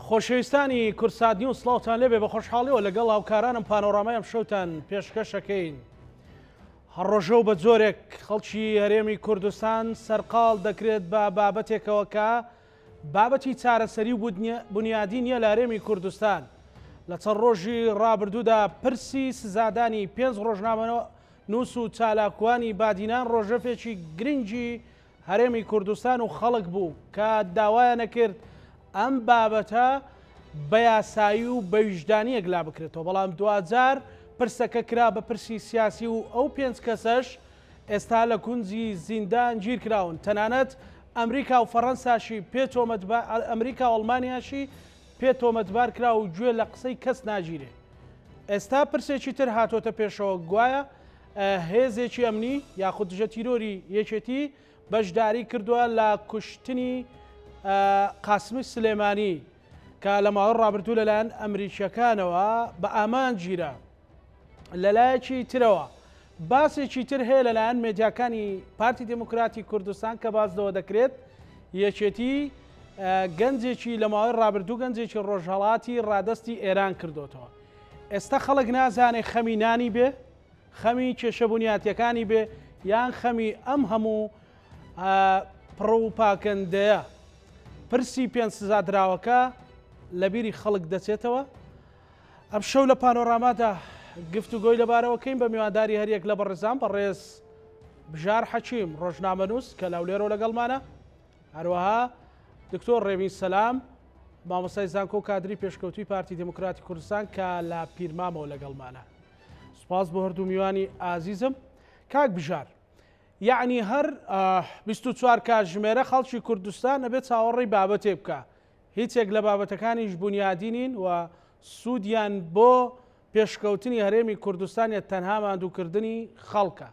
خۆشەویستانی کوردسات نیوز سڵاوتان لێبێ بە خۆشحاڵیەوە لەگەڵ هاوکارانم پانۆرامای ئەم شەوتان پێشکەشەکەین هەر ڕۆژە و بە جۆرێک خەڵکی هەرێمی کوردستان سەرقاڵ دەکرێت بە بابەتێکەوە کە بابەتی چارەسەری و بنیادی نییە لە هەرێمی کوردستان لە چەند ڕۆژی ڕابردوودا پرسی سزادانی پێنج ڕۆژنامەنووس و چالاکوانی بادینان ڕۆژەفێکی گرنگی هەرێمی کوردستان و خەڵک بوو کە داوایانەکرد ئەم بابەتە بە یاسایی و بە ویژدانی یەکلا بکرێتەوە، بەڵام دواجار پرسەکە کرا بە پرسی سیاسی و ئەو پێنج کەسەش ئێستا لە کونجی زیندان گیرکراون، تەنانەت ئەمریکا و فەڕەنساشی پێ تۆمەتبار ئەمریکا و ئەڵمانیاشی پێ تۆمەتبار کرا و گوێ لە قسەی کەس ناگیرێ. ئێستا پرسێکی تر هاتۆتە پێشەوە گوایە هێزێکی ئەمنی یاخود دژە تیرۆری یەکێتی بەشداری کردووە لە کوشتنی قاسمی سلێمانی کە لە ماوەی ڕابردوو لەلایەن ئەمریکیەکانەوە بە ئامانج گیرا. لەلایەکی ترەوە باسێکی تر هەیە لەلایەن مێدیاکانی پارتی دێموکراتی کوردستان کە باس لەوە دەکرێت یەکێتی گەنجێکی لە ماوەی ڕابردوو گەنجێکی ڕۆژهەڵاتی ڕادەستی ئێران کردوتەوە. ئێستا خەڵک نازانێ خەمی نانی بێ، خەمی کێشە بنیاتیەکانی بێ یان خەمی ئەم هەموو پڕوپاکەندەیە. پرسی پێنج سزادراوەکە لە بیری خەڵک دەچێتەوە. ئەمشەو لە پانۆرامادا گفتوگۆی لەبارەوە کەین بە میوانداری هەریەک لە بەڕێزان بەڕێز بژار حەکیم ڕۆژنامەنووس کە لە هەولێرەوە لەگەڵمانە، هەروەها دکتۆر ڕێبین سەلام مامۆستای زانکۆ و کادری پێشکەوتووی پارتی دێموکراتی کوردستان کە لە پیرمامەوە لەگەڵمانە. سوپاس بۆ هەردوو میوانی ئازیزم. کاک بژار یەعنی هەر 24 کاتژمێرە خەڵکی کوردستان ئەبێ چاوەڕێی بابەتێک بکا هیچێک لە بابەتەکانیش بونیادی نین و سوودیان بۆ پێشکەوتنی هەرێمی کوردستانە تەنها ماندووکردنی خەڵکە.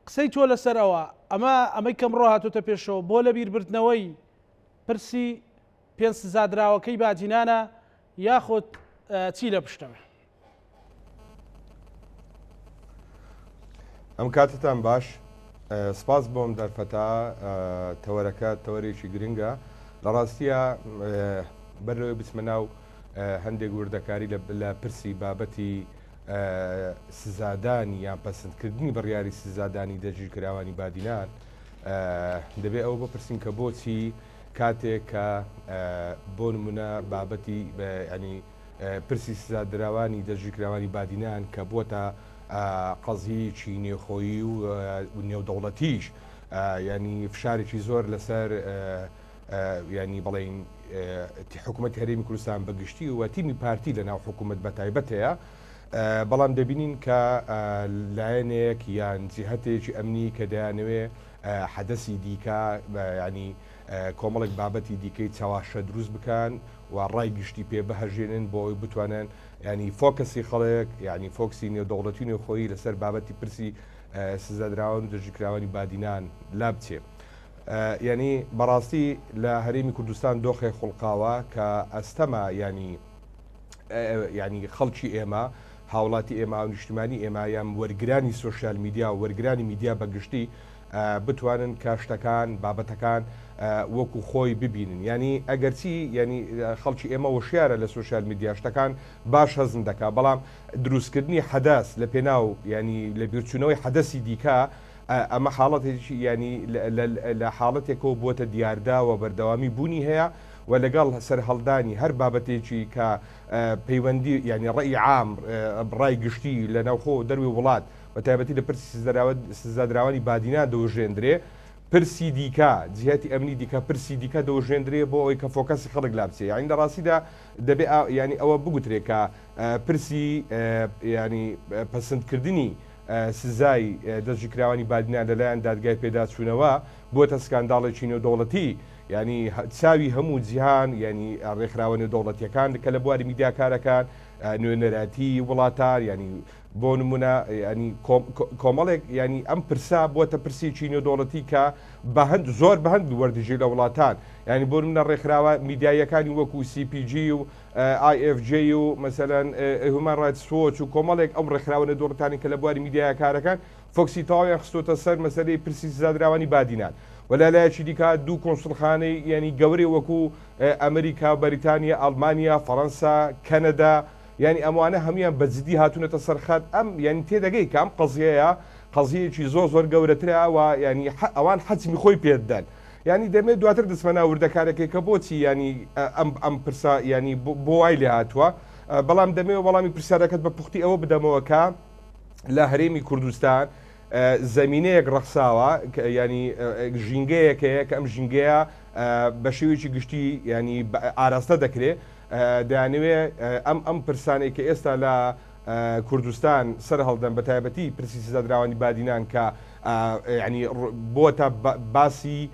قسەی تۆ لەسەر ئەوە، ئەمە ئەمەی کە ئەمڕۆ هاتۆتە پێشەوە بۆ لەبیربردنەوەی پرسی پێنج سزادراوەکەی بادینانە یاخود چی لە پشتەوە؟ ئەم کاتتان باش سپاس بۆم دەرفەتە تەوەرەکە تەوەرێکی گرنگە لە ڕاستیە بەر لەوەی بچمە ناو هەندێک وردەکاری لە پرسی بابەتی سزادانی یان پەسندکردنی بڕیاری سزادانی دەستگیرکراوانی بادینان، دەبێ ئەوە بپرسین کە بۆچی کاتێک کە بۆ نمونە بابەتی ینی پرسی سزادراوانی دەستگیرکراوانی بادینان کە بووەتە قەزیەیەکی نێوخۆیی و نێودەوڵەتیش ینی فشارێکی زۆر لەسەر ینی بڵین حکوومەت هەرێمی کوردستان بەگشتی و تیمی پارتی لە ناو حکوومەت بە تایبەت هەیە بەڵام دەبینین کە لایەنێک یان جیهتێکی ئەمنی کە دەیانەوێ حەدەسی دیکە ینی کۆمەڵێک بابەتی دیکەی چەواشە دروست بکەن و ڕای گشتی پێ بهەژێنن بۆ ئەوەی بتوانن ینی focus ی خەڵک ینی focus ی نێودەوڵەتی نێوخۆیی لەسەر بابەتی پرسی سزادراوان و دەستگیرکراوانی بادینان لابچێ. یانی بەڕاستی لە هەرێمی کوردستان دۆخێک خوڵقاوە کە ئەستەمە یانی یانی خەڵکی ئێمە هاوڵاتی ئێمە و نیشتمانی ئێمە یان وەرگرانی سۆشیال میدیا و وەرگرانی میدیا بە گشتی بتوانن کە شتەکان بابەتەکان وەکو خۆی ببینن ینی ئەگەرچی ینی خەڵکی ئێمە وشیارە لە سۆشیال میدیا شتەکان باش هەزم دەکا بەڵام دروستکردنی حەدەس لە پێناو ینی لە بیرچوونەوەی حەدەسی دیکە ئەمە حاڵەتێکی یانی لە حاڵەتێکەوە بووەتە دیاردە و بەردەوامی بوونی هەیە و لەگەڵ سەرهەڵدانی هەر بابەتێکی کە پەیوەندی یانی ڕەئی عام ڕای گشتی لە ناوخۆ و دەروی وڵات بە تایبەتی لە پرسی سزادراوانی بادینان دەوژێندرێ پرسی دیکە جیهتی ئەمنی دیکە پرسی دیکە دەوژێندرێ بۆ ئەوەی کە focus ی خەڵک لابچێ یانی لە ڕاستیدا دەبێ یانی ئەوە بگوترێ کە پرسی یانی پەسندکردنی سزای دەستگیرکراوانی بادینان لەلایەن دادگای پێداچوونەوە بووەتە سکانداڵێکی نێودەوڵەتی، یانی چاوی هەموو جیهان، یانی ڕێکخراوە نێودەوڵەتییەکان کە لە بواری میدیا کارەکان، نوێنەرایەتی وڵاتان، یانی بۆ نموونە یانی کۆمەڵێک یانی ئەم پرسە بووەتە پرسێکی نێودەوڵەتی کە بە هەند زۆر بە هەند وەردەگیرێ لە وڵاتان، یانی بۆ نموونە ڕێکخراوە میدیاییەکانی وەکوو سی پی جی و ئای ئێف جەی و مەسەلەن هیومان ڕایتس وۆچ و کۆمەڵێک ئەو ڕێکخراوە نێودەوڵەتانەی کە لە بواری میدیایا کارەکەن focus ی تەواویان خستۆتە سەر مەسەلەی پرسی سزادراوانی بادینان. و لە لایەکی دیکە دوو کۆنسوڵخانەی یانی گەورەی وەکو ئەمریکا، بەریتانیا، ئەڵمانیا، فەڕەنسا، کەنەدا یانی ئەمانە هەموویان بە جدی هاتوونەتە سەر خەت ئەم یانی تێدەگەی کە ئەم قەزیەیە قەزیەیەکی زۆر زۆر گەورەترە و یانی ئەوان حەجمی خۆی پێدەن یانی دەمێت دواتر دەچمە ناو وردەکارەکەی کە بۆچی یانی ئەم ئەم پرسە یانی بۆ وای لێ هاتووە بەڵام دەمەوێت وەڵامی پرسیارەکەت بە پوختی ئەوە بدەمەوە کە لە هەرێمی کوردستان زەمینەیەک ڕەخساوە ینی ژینگەیەک هەیە کە ئەم ژینگەیە بە شێوەیەکی گشتی ینی ئاراستە دەکرێت دەیانەوێ ئەم ئەم پرسانەی کە ئێستا لە کوردستان سەر هەڵدەن بە تایبەتی پرسی سزادراوانی بادینان کە ینی بۆتە باسی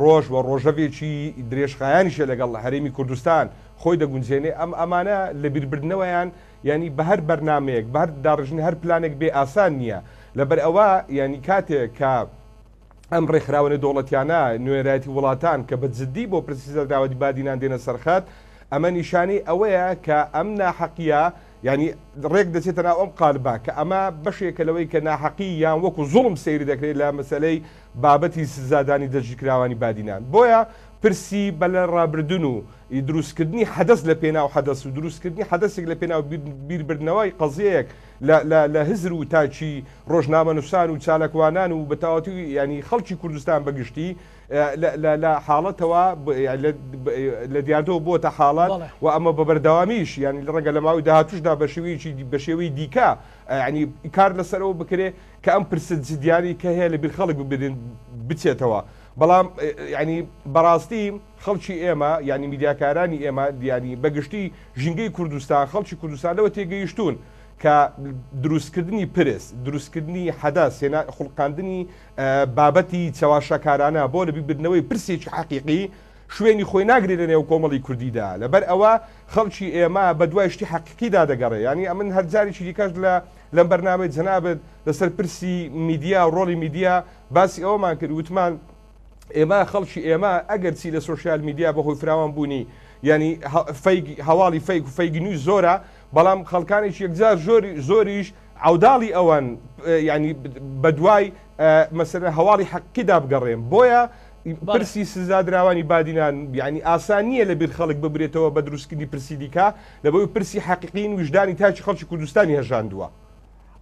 ڕۆژ و ڕۆژەڤێکی درێژخایانیشە لەگەڵ هەرێمی کوردستان خۆی دەگونجێنێ ئەم ئەمانە لە بیربردنەوەیان یانی بە هەر بەرنامەیەک بە هەر داڕژنی هەر پلانێک بێ ئاسان نییە لەبەر ئەوە یانی کاتێک کە ئەم ڕێکخراوە نێودەوڵەتیانە نوێنەرایەتی وڵاتان کە بە جددی بۆ پرسی سزادراوەتی بادینان دێنە سەرخەت ئەمە نیشانەی ئەوەیە کە ئەم ناحەقیە یانی ڕێک دەچێتە ناو ئەم قالبە کە ئەمە بەشێکە لەوەی کە ناحەقی یان وەکو زوڵم سەیری دەکرێت لە مەسەلەی بابەتی سزادانی دەستگیرکراوانی بادینان. بۆیە پرسی بە لە ڕابردن و دروستکردنی حەدەس لە پێناو حەدەس و دروستکردنی حەدەسێک لە پێناو بیربردنەوەی قەزیەیەک لە لە لە هزر و تاکی ڕۆژنامەنووسان و چاالکوانان و بەتەواوەتی ینی خەڵکی کوردستان بەگشتی لە لە لە حاڵەتەوە لە دیاردەوە بۆتە حاڵەت و ئەمە بە بەردەوامیش ینی ڕەنگە لە ماوەی داهاتوشدا بە شێوەیەکی بە شێوەی دیکە ینی کار لەسەرەوە بکرێ کە ئەم پرسە جدیانەی کە هەیە لە بیر خەڵک ببرێن بچێتەوە بەڵام ینی بەڕاستی خەڵکی ئێمە ینی میدیاکارانی ئێمە دیانی بەگشتی ژینگەی کوردستان خەڵکی کوردستان لەوە تێگەیشتوون کە دروستکردنی پرس دروستکردنی حەدەس هێنا خوڵقاندنی بابەتی چەواشەکارانە بۆ لەبیربردنەوەی پرسێکی حەقیقی شوێنی خۆی ناگرێت لە نێو کۆمەڵی کوردیدا لەبەر ئەوە خەڵکی ئێمە بە دوای شتی حەقیقیدا دەگەڕێ ینی ئەمن هەر جارێکی دیکەش لە لەم بەرنامەی جەنابت لەسەر پرسی میدیا و ڕۆڵی میدیا باسی ئەوەمان کرد وتمان ئێمە خەڵکی ئێمە ئەگەرچی لە social media بەهۆی فراوان بوونی ینی fake هەواڵی fake و fake news زۆرە بەڵام خەڵکانێکی یەکجار زۆری زۆریش عەوداڵی ئەوەن ینی بەدوای مەسەلەن هەواڵی حەقیدا بگەڕێن بۆیە پرسی سزادراوانی بادینان یعنی ئاسان نییە لە بیر خەڵک ببرێتەوە بە دروستکردنی پرسی دیکە لەبەوەی پرسی حەقیقین ویژدانی تاکی خەڵکی کوردستانی هەژاندووە.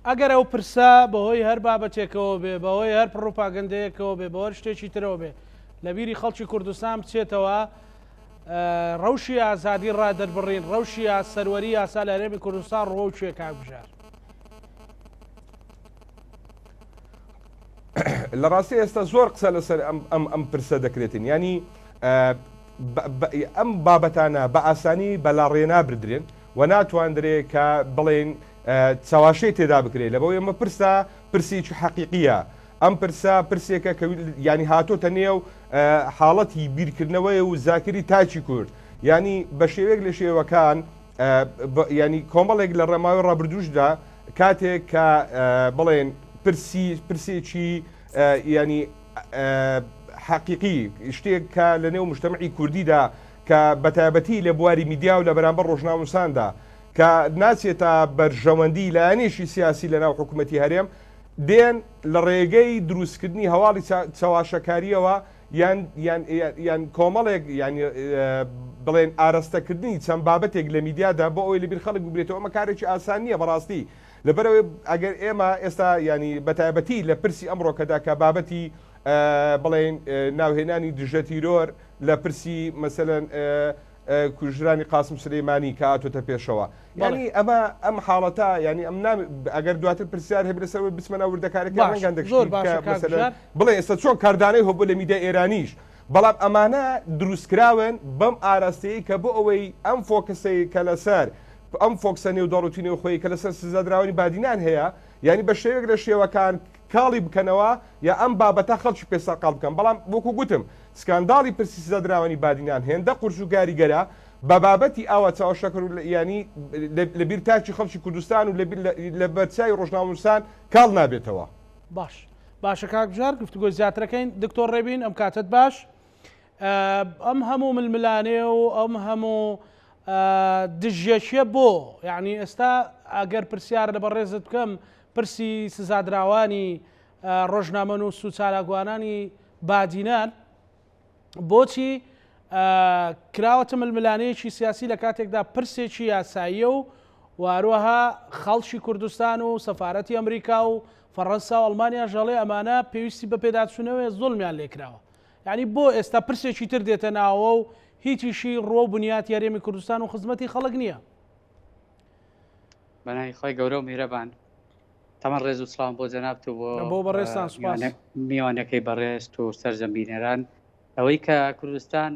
ئەگەر ئەو پرسە بەهۆی هەر بابەتێکەوە بێ، بەهۆی هەر پڕوپاگەندەیەکەوە بێ، بە هەر شتێکی ترەوە بێ، لە بیری خەڵکی کوردستان بچێتەوە، ڕەوشی ئازادی ڕادەربڕین، ڕەوشی سەروەری یاسا لە هەرێمی کوردستان ڕووەو کوێ کاک بژار؟ لە ڕاستی ئێستا زۆر قسە لەسەر ئەم ئەم پرسە دەکرێتن ینی ئەم بابەتانە بە ئاسانی بەلاڕێ نابردرێن و ناتواندرێ کە بڵێن چەواشەی تێدا بکرێت لەبەوەی ئەمە پرسە پرسێکی حەقیقیە ئەم پرسە پرسێکە کە ینی هاتۆتە نێو حاڵەتی بیرکردنەوەی و زاکری تاکی کورد ینی بە شێوەیەک لە شێوەکان ینی کۆمەڵێک لە ڕێماوی ڕابردوشدا کاتێک کە بڵێن پرسی پرسێکی ینی حەقیقی، شتێک کە لە نێو مجتەمعی کوردیدا کە بەتایبەتی لە بواری میدیا و لە بەرامبەر ڕۆژنامەنووساندا کە ناچێتە بەرژەوەندی لایەنێکی سیاسی لە ناو حکوومەتی هەرێم دێن لە ڕێگەی دروستکردنی هەواڵی چەواشەکارییەوە یان یان یان کۆمەڵێک یان بڵێن ئارەستەکردنی چەند بابەتێک لە میدیادا بۆ ئەوەی لەبیر خەڵک ببرێتەوە ئەمە کارێکی ئاسان نییە بەڕاستی لەبەرئەوەی ئەگەر ئێمە ئێستا یانی بەتایبەتی لە پرسی ئەمڕۆکەدا کە بابەتی بڵێین ناوهێنانی دژە تیرۆر لە پرسی مەسەلەن کوژرانی قاسم سلەیمانی کە هاتۆتە پێشەوە یعنی ئەمە ئەم حاڵەتە یعنی ئەم نام ئەگەر دواتر پرسیار هەبێت لەسەر ئەوەی بچمە ناو وردەکارەکە ڕەنگان زۆر باشە کاک ژیار. بڵێ ئێستا چۆن کاردانەوەی هەبوو لە میدیای ئێرانیش بەڵام ئەمانە دروستکراون بەم ئاراستەیەی کە بۆ ئەوەی ئەم focus ەی کە لەسەر ئەم focus ە نێودەوڵەتی نێوخۆیی کە لەسەر سزادراوانی بادینان هەیە یانی بە شێوەیەک لە شێوەکان کاڵی بکەنەوە یا ئەم بابەتە خەڵکی پێ سەرقاڵ بکەن بەڵام وەکو گوتم سکانداڵی پرسی سزادراوانی بادینان هێندە قورس و کاریگەرە بە بابەتی ئاوا چاوەشەکر و یانی لە بیر تاکی خەڵکی کوردستان و لە بەرچاوی ڕۆژنامەنووسان کاڵ نابێتەوە. باش باشە کاک بژار گفتوگۆی زیاترەکەین دکتۆر ڕێبین ئەم کاتت باش ئەم هەموو ململانێ و ئەم هەموو دژیەکیە بۆ یعنی ئێستا ئەگەر پرسیار لە بەڕێزت بکەم پرسی سزادراوانی ڕۆژنامەنووس و چالاکوانانی بادینان بۆچی کراوەتە ململانێیەکی سیاسی لە کاتێکدا پرسێکی یاساییە و و هەروەها خەڵکی کوردستان و سەفارەتی ئەمریکا و فەڕەنسا و ئەڵمانیاش ئەڵێ ئەمانە پێویستی بە پێداچوونەوەیە زوڵمیان لێکراوە یعنی بۆ ئێستا پرسێکی تر دێتە ناوە و هیچیشی ڕووە و بنیاتی هەرێمی کوردستان و خزمەتی خەڵک نییە. بەناوی خی گەورە و میهرەبان تەمەن ڕێز و سڵام بۆ جەنابت و بۆ بۆ بەڕێزتان سوپاس. میوانەکەی بەڕێزت و سەرجەم بینەران ئەوەی کە کوردستان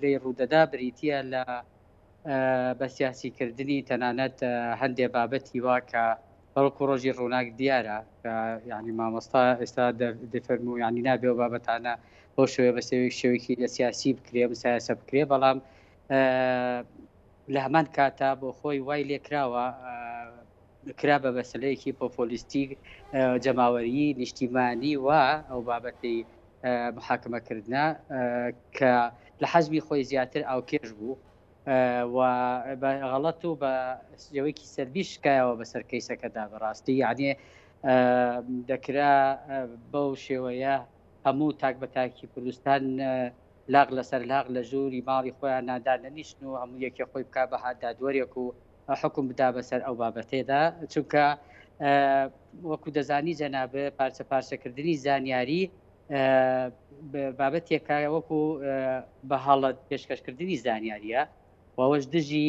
لێی ڕوودەدا بریتییە لە بە سیاسیکردنی تەنانەت هەندێ بابەتی وا کە بەڵکو ڕۆژی ڕووناک دیارە کە یعنی مامۆستا ئێستا دەفەرموو یعنی نابێ و بابەتانە بەو شێوەیە بە شێوەیەک شێوەیەکی لە سیاسی بکرێ مسایەسە بکرێ بەڵام لە هەمان کاتا بۆ خۆی وای لێکراوە کرا بە مەسەلەیەکی پۆپۆلیستی جەماوەریی نیشتیمانی و ئەو بابەتی محاکمەکردنە کە لە حەجمی خۆی زیاتر ئاوکێش بوو و بە غەڵەت و بە شێوەیەکی سەلبی شکایەوە بەسەر کەیسەکەدا بەڕاستی یعنی دەکرا بەو شێوەیە هەموو تاک بە تاکی کوردستان لاق لەسەر لاق لە ژووری ماڵی خۆیان نادانەنیشن و هەموو یەکێ خۆی بک بە دادوەرێک و حوکم بدا بەسەر ئەو بابەتەدا چونکە وەکو دەزانی جەنابێ پارچە پارچەکردنی زانیاری بابەتێکە وەکو بە هەڵەت پێشکەشکردنی زانیاریە ئەوەش دژی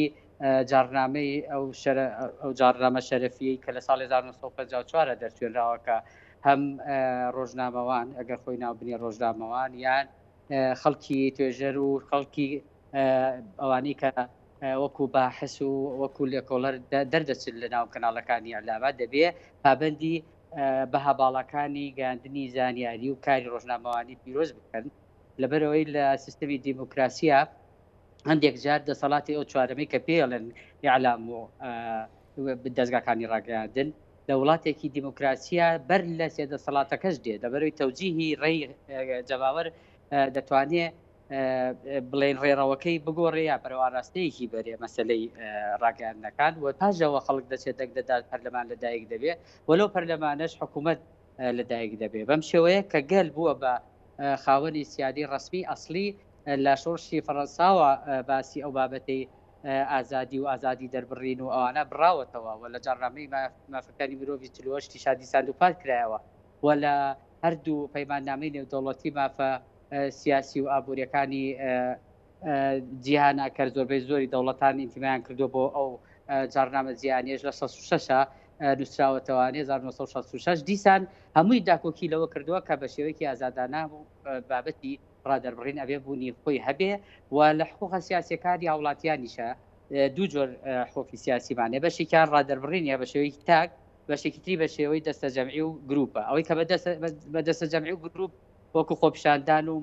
جارنامەی ئەو ئەو جارنامە شەرەفیەی کە لە ساڵ 1954 دەرچێنراوە کە هەم ڕۆژنامەوان ئەگەر خۆی ناو بنێ ڕۆژنامەوان یان خەڵکی توێژەر و خەڵکی ئەوانەی کە وەکو باحس و وەکو لێکۆڵەر دەردەچن لە ناو کەناڵەکانی ئیعلامە دەبێ پابەندی بەها باڵاکانی گەیاندنی زانیاری و کاری ڕۆژنامەوانی پیرۆز بکەن لەبەرئەوەی لە سیستەمی دیموکراسیە هەندێک جار دەسەڵاتی ئەو چوارەمەی کە پێڵێن ئیعلام و دەزگاکانی ڕاگەیاندن لە وڵاتێکی دیموکراسیە بەر لە سێ دەسەڵاتەکەش دێ لەبەرەوەی تەوجیهی ڕێی جەماوەر دەتوانێ بڵێن ڕێڕەوەکەی بگۆڕێ یا بەرەو ئاراستەیەکی بەرێ مەسلەی ڕاگەیاندنەکان و پاژەوە خەڵک دەچێت دەنگ دەدات پەرلەمان لەدایک دەبێ و لەو پەرلەمانەش حکوومەت لەدایک دەبێ بەم شێوەیە کە گەل بووە بە خاوەنی سیادی ڕسمی ئەسلی لە شۆڕشی فەڕەنساوە باسی ئەو بابەتەی ئازادی و ئازادی دەربڕین و ئەوانە بڕاوەتەوە و لە جاڕنامەی مافەکانی مرۆڤی چلوەشتی شادیسان دووپات کرایەوە و لە هەردوو پەیماننامەی نێودەوڵەتی مافە سیاسی و ئابووریەکانی جیهانە کە زۆربەی زۆری دەوڵەتان ئینتیمایان کردو بۆ ئەو جارنامە جیهانیش لە 66 نووسراوەتەوە 1966 دیسان هەمووی داکۆکی لەوە کردووە کە بە شێوەیەکی ئازادانە بابەتی ڕادەربڕین ئەبێ بوونی خۆی هەبێ و لە حقوقە سیاسەکانی هاوڵاتیانیشە دوو جۆر حقوقی سیاسیمانێ بەشێکیان ڕادەربڕینە بە شێوەیەکی تاک بەشێکی تری بە شێوەی دەستە جەمعی و گروپە ئەوەی کە بە دەستە جەمعی و گروپ وەکو خۆپیشاندان و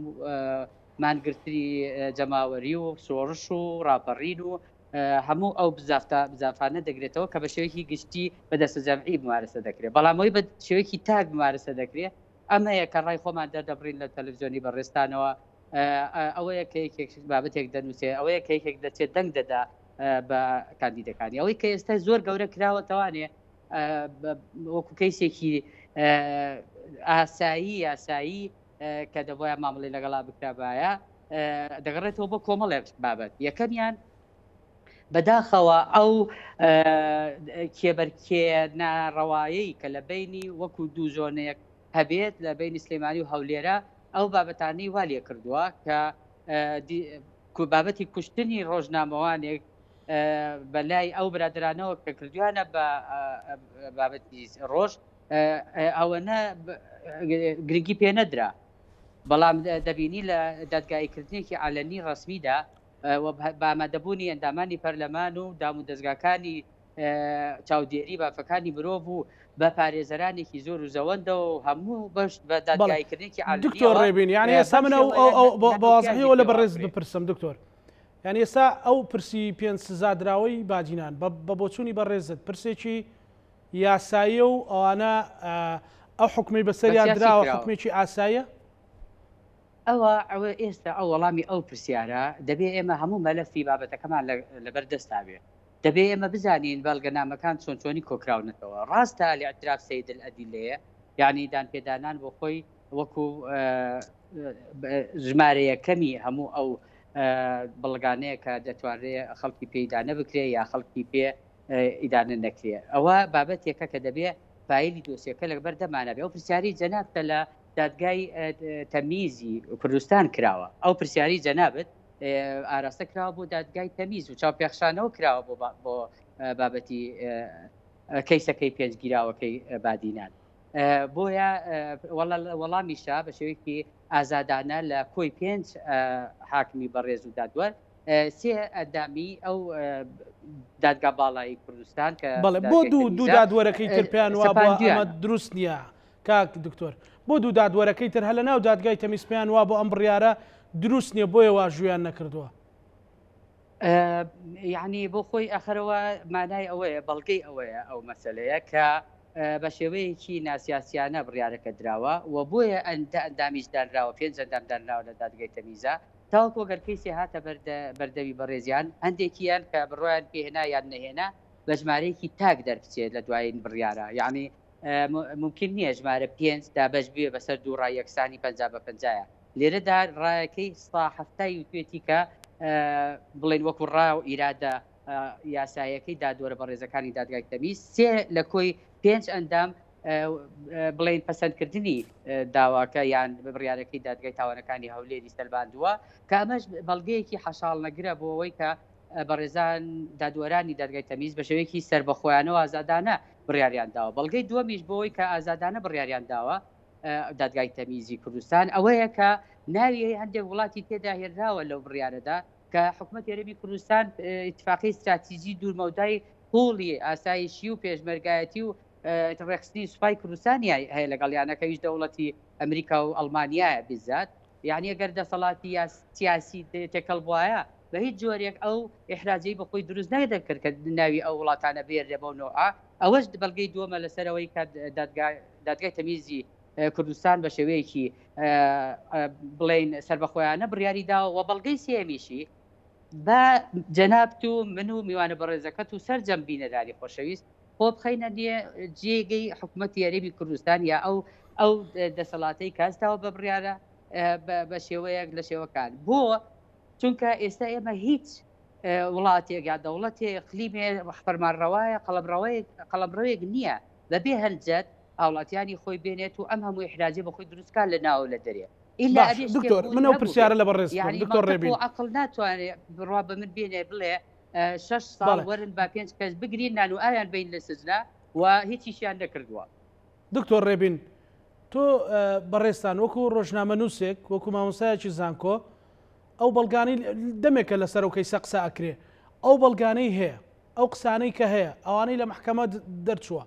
مانگرتنی جەماوەری و شۆڕش و ڕاپەڕین و هەموو ئەو بزافتە بزافانە دەگرێتەوە کە بە شێوەیەکی گشتی بە دەستە جەمعی ممارەسە دەکرێت بەڵام ئەوی بە شێوەیەکی تاک ممارەسە دەکرێت ئەمەیە کە ڕای خۆمان دەردەبڕین لە تەلەڤزیۆنی بەڕێزتانەوە ئەوەیە کە یەکێک بابەتێک دەنووسێ ئەوەیە کە یەکێک دەچێت دەنگ دەدا بە کاندیدەکانی ئەوەی کە ئێستا زۆر گەورە کراوەتەوانێ وەکو کەیسێکی ئاسایی یاسایی کە دەبواە مامەڵی لەگەڵا بکرابایە دەگەڕێتەوە بۆ کۆمەڵێک بابەت یەکەمیان بەداخەوە ئەو کێبەرکێ ناڕەوایەی کە لە بینی وەکو دوو زۆنەیەک هەبێت لە بینی سلێمانی و هەولێرە ئەو بابەتانەی وا لێ کردووە کە بابەتی کوشتنی ڕۆژنامەوانێک بەلای ئەو برادرانەوە کە کردویانە بە بابەتی ڕۆژ ئەوەنە گرنگی پێ نەدرا بەڵام دەبینی لە دادگاییکردنێکی عەلەنی ڕەسمیدا بە ئامادەبوونی ئەندامانی پەرلەمان و دام و دەزگاکانی چاودێری مافەکانی مرۆڤ و بە پارێزەرانێکی زۆر و زەوەندەوە و هەموو بەش بە دادگاییکردنێکی دکتۆر ڕێبین یعنی ئێستا من ئەو بە وازحیەوە لە بەڕێز بپرسم دکتۆر یعنی ئێستا ئەو پرسی پێنج سزادراوەی باجینان بە بۆچوونی بەڕێزت پرسێکی یاساییە و ئەوانە ئەو حکومی بەسەریان دراوە حکومێکی ئاساییە؟ ئەوە ئەوە ئێستا ئەو وەڵامی ئەو پرسیارە دەبێ ئێمە هەموو مەلەفی بابەتەکەمان لەبەر دەستا بێ دەبێ ئێمە بزانین بەڵگەنامەکان چۆن چۆنی کۆکراونەتەوە ڕاستە الاعتراف سید الادلەیە یعنی دانپێدانان بۆ خۆی. وەکو ژمارە یەکەمی هەموو ئەو بەڵگانەیە کە دەتوانرێ خەڵکی پێ ئیدانە بکرێ یا خەڵکی پێ ئیدانە نەکرێ. ئەوە بابەتێکە کە دەبێ فایلی دۆسیەکە لەبەر دەمانە بێ. ئەو پرسیاری جەنابتە لە دادگای تەمیزی کوردستان کراوە. ئەو پرسیاری جەنابت ئاراستە کراوە بۆ دادگای تەمیز و چاوپێخشانەوە کراوە بۆ بۆ بابەتی کەیسەکەی پێنج گیراوەکەی بادینان. بۆیە وەڵامیشە بە شێوەیەکی ئازادانە لە کۆی پێنج حاکمی بەڕێز و دادوەر سێ ئەندامی ئەو دادگا باڵایی کوردستان کە بەڵێ بۆ دوو دوو دادوەرەکەی تر پێیان وابووە ئەمە دروست نییە کاک دکتۆر بۆ دوو دادوەرەکەی تر هەر لە ناو دادگای تەمیز پێیان وابوو ئەم بڕیارە دروست نییە بۆیە واژوویان نەکردووە یعنی بۆ خۆی ئەخەرەوە مانای ئەوەیە بەڵگەی ئەوەیە ئەو مەسلەیە کە بە شێوەیەکی ناسیاسیانە بڕیارەکە دراوە و بۆیە ئەندامیش دانراوە پێنج ئەندام دانراوە لە دادگای تەمیزە تاوەکو گەر کەیسێ هاتە بەردەوی بەڕێزیان هەندێکیان کە بڕوایان پێهێنا یان نەهێنا بە ژمارەیەکی تاک دەربچێت لە دوایین بڕیارە یعنی ممکن نییە ژمارە پێنج دابەش بێ بەسەر دوو ڕای یەکسانی 50 بە پەنجایە لێرەدا ڕایەکەی سا هەفتای وتوێتی کە بڵێن وەکو ڕا و ئیرادە یاسایەکەی دادوەرە بەڕێزەکانی دادگای تەمیز سێ لە کۆی پێنج ئەندام بڵێن پەسەندکردنی داواکە یان بڕیارەکەی دادگای تاوانەکانی هەولێری سەلماندووە کە ئەمەش بەڵگەیەکی حەشاڵ نەگرە بۆ ئەوەی کە بەڕێزان دادوەرانی دادگای تەمیز بە شێوەیەکی سەربەخۆیانەوە ئازادانە بڕیاریان داوە بەڵگەی دووەمیش بۆ ئەوەی کە ئازادانە بڕیاریان داوە دادگای تەمیزی کوردستان ئەوەیە کە ناوی هەندێک وڵاتی تێدا هێنراوە لەو بڕیارەدا کە حکومەتی هەرێمی کوردستان ئیتفاقی استراتیژی دوورمەودای قوڵی ئاسایشی و پێشمەرگایەتی و ڕێکخستنی سوپای کوردستانی هەیە لەگەڵ یانەکەویش دەوڵەتی ئەمریکا و ئەڵمانیایە بیزات یعنی ئەگەر دەسەڵاتی یا سیاسی تێکەڵ بواە بە هیچ جۆرێک ئەو ئیحراجەی بە خۆی دروست نەدەکرد کە ناوی ئەو وڵاتانە بێرێ بەو نەوعە ئەوەش بەڵگەی دووەمە لەسەرەوەی کە دادگای تەمیزی کوردستان بە شێوەیەکی بڵێین سەربەخۆیانە بڕیاری داوە و بەڵگەی سێمیشی بە جەنابت و من و میوانە بەڕێزەکەت و سەرجەم بینەرانی خۆشەویست خۆ بخەینە نێ جێگەی حکوومەتی هەرێمی کوردستان یا ئەو ئەو دەسەڵاتەی کاستاوە بە بڕیارە بە شێوەیەک لە شێوەکان بۆ چونکە ئێستا ئێمە هیچ وڵاتێک یا دەوڵەتێ اقلیمێ فەرمانڕەوایە قەڵەمڕەوەیەک قەڵەمڕەوێک نییە بەبێ هەلجەت هاوڵاتیانی خۆی بێنێت و ئەم هەموو ئیحراجە بە خۆی دروست کا لە ناو لە دەرێ ئیلا باش ئەبێ شتێک دکتۆر بوونی من ئەو هەبووبێ پرسیارە لە بەڕێز بکەم یعنی دکتۆر مەنتق ڕێبین و عەقڵ ناتوانێ بڕوا بە من بێنێ بڵێ شەش ساڵ بەڵێ وەرن با پێنج کەس بگرین نان و ئاویان بەین لە سجنا و هیچیشیان نەکردووە. دکتۆر ڕێبین تۆ بەڕێزتان وەکو ڕۆژنامەنووسێک وەکو مامۆستایەکی زانکۆ ئەو بەڵگانەی دەمێکە لەسەر ئەو کەیسە قسە ئەکرێ ئەو بەڵگانەی هەیە ئەو قسانەی کە هەیە ئەوانەی لە مەحکەمە دەرچووە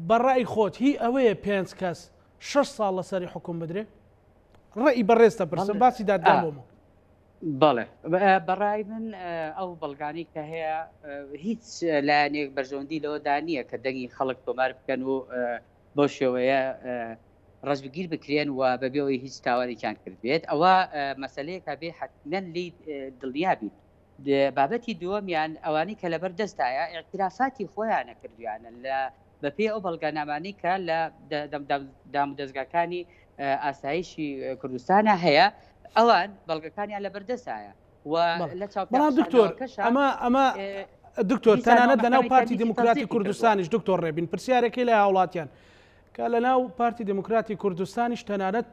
بە ڕای خۆت هی ئەوەیە پێنج کەس شەش ساڵ لەسەری حکوم بدرێ؟ ڕێی بەڕێزتە پرسم باسی دادگا بۆمە. بەڵێ بەڕای من ئەو بەڵگانەی کە هەیە هیچ لایەنێک بەرژەوەندی لەوەدا نییە کە دەنگی خەڵک تۆمار بکەن و بەو شێوەیە ڕەشبگیر بکرێن و بەبێ ئەوەی هیچ تاوانێکیان کردبێت ئەوە مەسەلەیەکە بێ حەتمەن لێی دڵنیا بیت بابەتی دووەمیان ئەوانەی کە لەبەر دەستایە ئیعترافاتی خۆیانە کردویانە لە بەپێی ئەو بەڵگەنامانەی کە لە دامودەزگاکانی ئاسایشی کوردستانە هەیە ئەوان بەڵگەکانیان لەبەر دەستایە و لە بەڵام دکتۆر ئەمە ئەمە دکتۆر تەنانەت لەناو پارتی دیموکراتی کوردستانیش دکتۆر ڕێبین پرسیارەکەی لە هاوڵاتیان کە لە ناو پارتی دیموکراتی کوردستانیش تەنانەت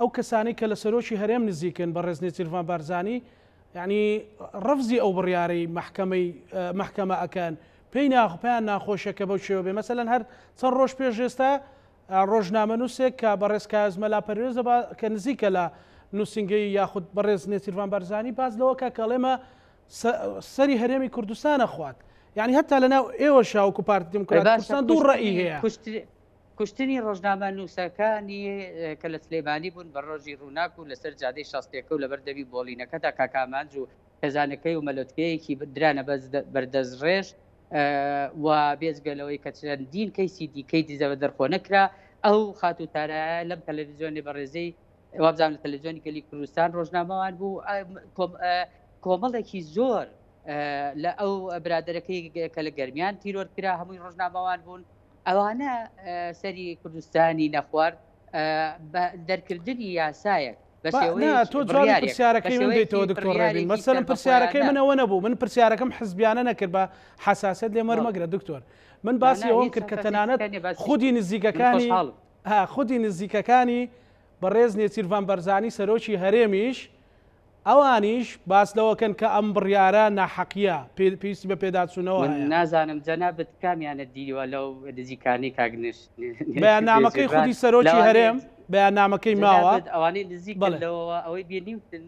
ئەو کەسانی کە لە سەرۆکی هەرێم نزیکن بە ڕێز نێچیرڤان بارزانی یانی ڕەفزی ئەو بڕیارەی مەحکەمەی مەحکەمە ئەکەن پێی ناخ پێیان ناخۆشە کە بەو شێوە بێ مەسەلەن هەر چەند ڕۆژ پێش ئێستا ڕۆژنامەنووسێک کە بەڕێز کایەز مەلا پەروێزە با کە نزیکە لە نووسینگەی یاخود بەڕێز نێچیرڤان بارزانی باس لەوە کە کەڵێمە سەری هەرێمی کوردستانە خوات یعنی هەتا لەناو ئێوە شاوکو پارتی دیموکرات کوردستان دوو ڕەئی هەیە کوشتنی ڕۆژنامەنووسەکانی کە لە سلێمانی بوون بە ڕۆژی ڕووناک و لەسەر جادەی شەستێکە و لەبەر دەمی بۆڵینەکەدا کاک ئامانج و خێزانەکەی و مەلۆتکەیەکی درانە بەردەستڕێژ و بێجگە لەوەی کە چەندین کەیسی دیکەی دزە بە دەرخۆ نەکرا ئەو خاتوو تارایە لەم تەلەڤیزیۆنی بەڕێزەی وابزانم لە تەلەڤیزیۆنی گەلی کوردستان ڕۆژنامەوان بوو کۆمەڵێکی زۆر لە ئەو برادەرەکەی کە لە گەرمیان تیرۆر کرا هەمووی ڕۆژنامەوان بوون ئەوانە سەری کوردستانی نەخوارد. بە دەرکردنی یاسایەک بە با شێوەیەکی نا تۆ جوابی بڕیارێک بە پرسیارەکەی من شێوەیەکی دەیتەوە دکتۆر ڕێبین بڕیارێکی مەسەلەن پرسیارەکەی سەربەخۆیانە من ئەوە نەبوو من پرسیارەکەم حزبیانە نەکرد بە حەساسیەت لێم بەڵێ وەرمەگرە دکتۆر من نا باسی نا ئەوەم هیچ کرد کە حەساسیەتێکە تەنانەت نیە باسی خودی من نزیکەکانی خۆشحاڵم. ها خودی نزیکەکانی بەڕێز نێچیرڤان بەرزانی سەرۆکی هەرێمیش ئەوانیش باس لەوەکەن کە ئەم بڕیارە ناحەقیە پێویستی بە پێداچوونەوە من هەیە. نازانم جەنابت کامیانت دیوە لەو نزیکانەی کاک بەیاننامەکەی نێچیرڤان خودی سەرۆکی لەوانەیە هەرێم بەیاننامەکەی ماوە. جەنابت ئەوانەی نزیکن بەڵێ. لەوەوە ئەوەی بینیوتن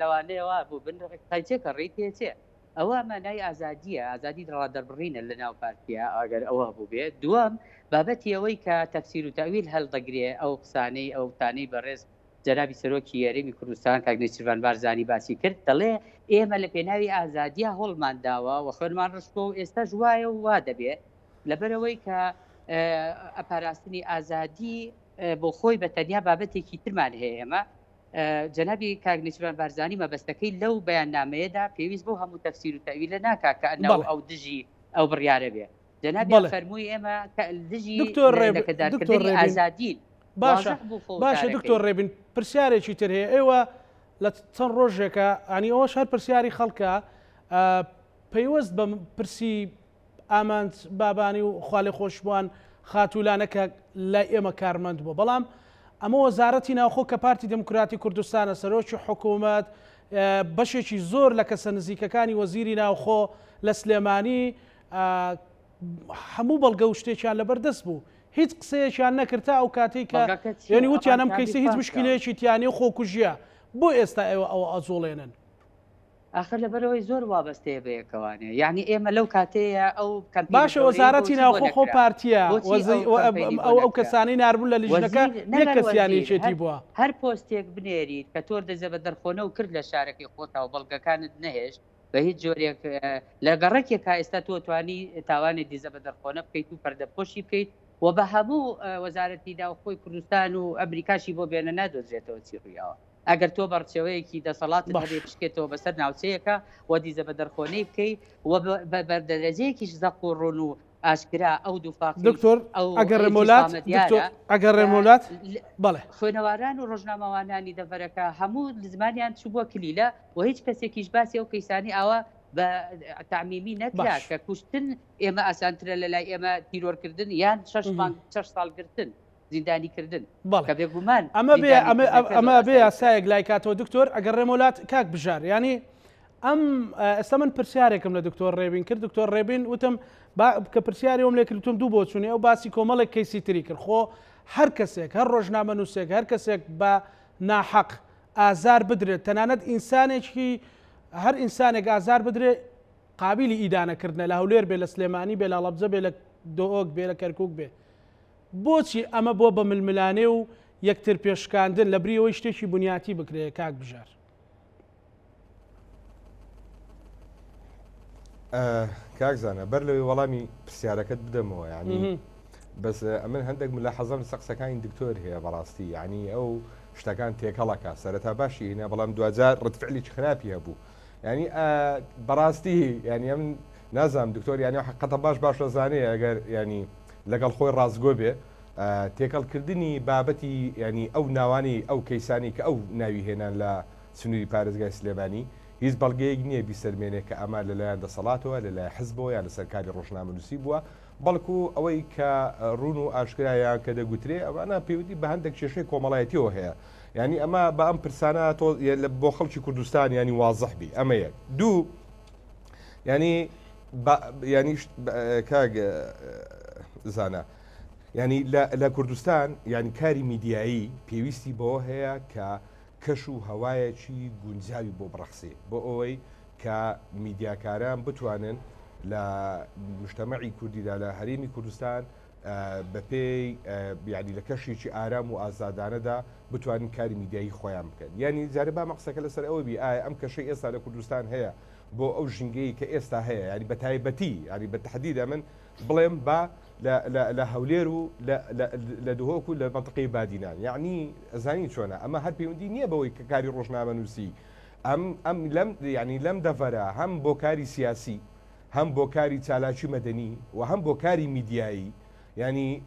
لەوانەیە وا بووبن قەیچێکە ڕێی تێچێ ئەوە مانای ئازادییە ئازادی ڕادەربڕینە لە ناو پارتیە ئەگەر ئەوە بووبێ دووەم بابەتی ئەوەی کە تەفسیر و تەئویل هەڵدەگرێ ئەو قسانەی ئەو وتانەی بەڕێز جەنابی سەرۆکی هەرێمی کوردستان کاک نێچیرڤان بارزانی باسی کرد دەڵێ ئێمە لە پێناوی ئازادیا هەوڵمان داوە و خوێنمان ڕشتووە و ئێستاش وایە و وا دەبێ لەبەرئەوەی کە پاراستنی ئازادی بۆ خۆی بە تەنیا بابەتێکی ترمان هەیە ئێمە جەنابی کاک نێچیرڤان بارزانی مەبەستەکەی لەو بەیاننامەیەدا پێویست بۆ هەموو تەفسیر و تەئویلە ناکا کە ئەنەو ئەو دژی ئەو بڕیارە بێ جەنابیان بەڵێ. فەرمووی ئێمە کە دژی دکتۆر ڕێب دکتۆر لەکەدارکردنی ڕێبین ئازادین باشە وازح بوو خۆ باشە وتارەکەی. دکتۆر ڕێبین پرسیارێکی تر هەیە ئێوە لە چەند ڕۆژێکە ئەنی ئەوەش هەر پرسیاری خەڵکە پەیوەست بە پرسی ئامانج بابانی و خوالێخۆشبووان خاتوولانە کە لای ئێمە کارمەند بووە بەڵام ئەمە وەزارەتی ناوخۆ کە پارتی دموکراتی کوردستانە سەرۆکی حکوومەت بەشێکی زۆر لە کەسە نزیکەکانی وەزیری ناوخۆ لە سلێمانی هەموو بەڵگە و شتێکیان لەبەر دەست بوو هیچ قسەیەکیان نەکرد تا ئەو کاتەی کە بەڵگەکە چییە؟ یعنی وتیان ئەوان ئەم کەیسە کابی هیچ فاش کراون. مشکلەیەکی تیا نیە و خۆکوژییە بۆ ئێستا ئێوە ئەوە ئەجوڵێنن؟ ئاخر لەبەرئەوەی زۆر وابەستەیە بەیەکەوانێ یانی ئێمە لەو کاتەیە ئەو کەمپینە باشە گەورەیەی وەزارەتی بۆچی بۆ ناوخۆ خۆ نەکرا؟ پارتیە بۆچی وەزی ئەو کەمپەینی بۆ ئەو ئەو نەکرا؟ کەسانەی ناربوون لە لیژنەکە وەزیر یەک نەگەر کەسیان وەزیر یەکێتی هەر بووە. هەر پۆستێک بنێریت کە تۆ دەزە بە دەرخۆنە و کرد لە شارەکەی خۆتا و بەڵگەکانت نەهێشت بە هیچ جۆرێک لە گەڕەکێکا ئێستا تۆ توانی تاوانێ دیزە بە دەرخۆنە بکەیت و پەردەپۆشی بکەیت و بە هەموو وەزارەتی ناوخۆی کوردستان و ئەمریکاشی بۆ بێنە نادۆزرێتەوە چی ڕوویاوە ئەگەر تۆ بەڕچەوەیەکی دەسەڵاتت باش. هەبێ بشکێتەوە بەسەر ناوچەیەکە و دیزە بە دەرخۆنەی بکەی و بە بەردەرەجەیەکیش زەق و ڕوون و ئاشکرا ئەو دووفاقی دکتۆر ئەو ئەگەر ڕێمۆلات ئینفیسامە دکتۆر دیارە ئەگەر کە ڕێمۆلات بەڵێ. خوێنەواران و ڕۆژنامەوانانی دەڤەرەکە هەموو زمانیان چووبووە کلیلە و هیچ کەسێکیش باسی ئەو کەیسانەی ئاوا بە تەعمیمی نەکرا باش. کە کوشتن ئێمە ئاسانترە لە لای ئێمە تیرۆرکردن یان شەش مانگ شەش ساڵ گرتن زیندانی کردن بەڵێ کە بێگومان ئەمە بێ زیندانی ئەمە کردنەکە زۆر ئەمە بێ ئاساییترە. یاسایەک لای کاتەوە دکتۆر ئەگەر ڕێمۆلات کاک بژار یانی ئەم ئێستا من پرسیارێکم لە دکتۆر ڕێبین کرد دکتۆر ڕێبین وتم با کە پرسیاری ئەوم لێ کرد وتم دوو بۆچوونی ئەو باسی کۆمەڵێک کەیسی تری کرد خۆ هەر کەسێک هەر ڕۆژنامە نووسێک هەر کەسێک بە ناحەق ئازار بدرێت تەنانەت ئینسانێکی هەر ئینسانێک ئازار بدرێت قابلی ئیدانەکردنە لە هەولێر بێ لە سلێمانی بێ لە هەڵەبجە بێ لە دۆک بێ لە کەرکک بێ بۆچی ئەمە بۆ بە ململانێ و یەکتر پێشکاندن لە بری ئەوەی شتێکی بنیاتی بکرێ کاک بژار؟ کاک زانا بەر لەوەی وەڵامی پرسیارەکەت بدەمەوە ینی بەس ئەمن هەندێک ملا حەزم لەسەر قسەکانی دکتۆر هەیە بەڕاستی ینی ئەو شتەکان تێکەڵەکە سەرەتا باشی هینا بەڵام دوجار ڕتفعلیکی خراپی هەبوو ینی بەڕاستی ینی ئەم نازانم دکتۆر ینی حقەتە باش باش دەزانێ ئەگەر ینی لەگەڵ خۆی ڕاستگۆ بێ تێکەڵکردنی بابەتی ینی ئەو ناوانی ئەو کەیسانی کە ئەو ناوی هێنان لە سنووری پارێزگای سلێمانی هیچ بەڵگەیەک نییە بیسەلمێنێ کە ئەمە لەلایەن دەسەڵاتەوە، لەلایەن حزبەوە یان لەسەر کاری ڕۆژنامەنووسی بووە، بەڵکو ئەوەی کە ڕوون و ئاشکرایە یان کە دەگوترێ ئەوانە پەیوەندی بە هەندێک کێشەی کۆمەڵایەتیەوە هەیە. یانی ئەمە بە ئەم پرسانە تۆ بۆ خەڵکی کوردستان یانی وازح بی. ئەمە یەک. دوو یانی یانی کاک زانا یانی لە کوردستان یانی کاری میدیایی پێویستی بەوە هەیە کە کەش و هەوایەکی گونجاوی بۆ بڕەخسێ بۆ ئەوەی کە میدیاکاران بتوانن لە مجتەمەعی کوردیدا لە هەرێمی کوردستان بەپێی یعنی لە کەشێکی ئارام و ئازادانەدا بتوانن کاری میدیایی خۆیان بکەن یعنی جارێ با مەقسەکە لەسەر ئەوە بی ئایا ئەم کەشەی ئێستا لە کوردستان هەیە بۆ ئەو ژینگەی کە ئێستا هەیە یعنی بە تایبەتی یعنی بە تەحدید ئەمن بڵێم با لە هەولێر و لە دهۆک و لە مەنتقەی بادینان یعنی ئەزانی چۆنە ئەمە هەر پەیوەندی نییە بەوەی کە کاری ڕۆژنامەنووسی ئەم ئەم لەم یعنی لەم دەڤەرە هەم بۆ کاری سیاسی هەم بۆ کاری چالاکی مەدەنی و هەم بۆ کاری میدیایی. ینی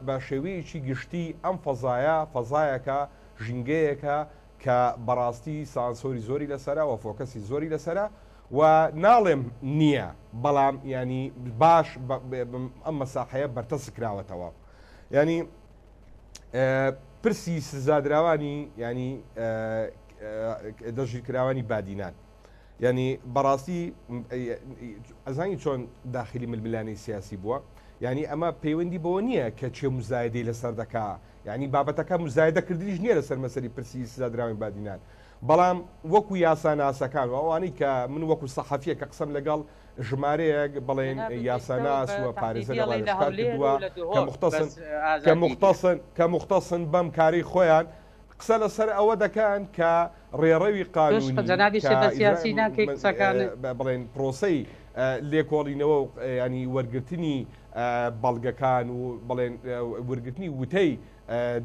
بە شێوەیەکی گشتی ئەم فەزایە فەزایەکە ژینگەیەکە کە بەڕاستی سانسۆری زۆری لەسەرە و focus ی زۆری لەسەرە و ناڵێم نییە بەڵام ینی باش ئەم مەساحەیە بەرتەسک کراوەتەوە ینی پرسی سزادراوانی ینی دەستگیرکراوانی بادینان ینی بەڕاستی ئەزانی چۆن داخلی ململانێی سیاسی بووە ینی ئەمە پەیوەندی بەوە نییە کە چێ مزایدەی لەسەر دەکا ینی بابەتەکە مزایدە کردنیش نییە لەسەر مەسەری پرسی سزادراوی بادینان بەڵام وەکو یاساناسەکان و ئەوانەی کە من وەکو سەحەفیە کە قسەم لەگەڵ ژمارەیەک بڵێن یاساناس و پارێزەری ڕاوێژکار کردووە کە مختصن کە مختصن کە مختصن بەم کارەی خۆیان قسە لەسەر ئەوە دەکەن کە ڕێڕەوی قانونی بڵێن پرۆسەی لێکۆڵینەوە و ینی وەرگرتنی بەڵگەکان و بڵێن وەرگرتنی وتەی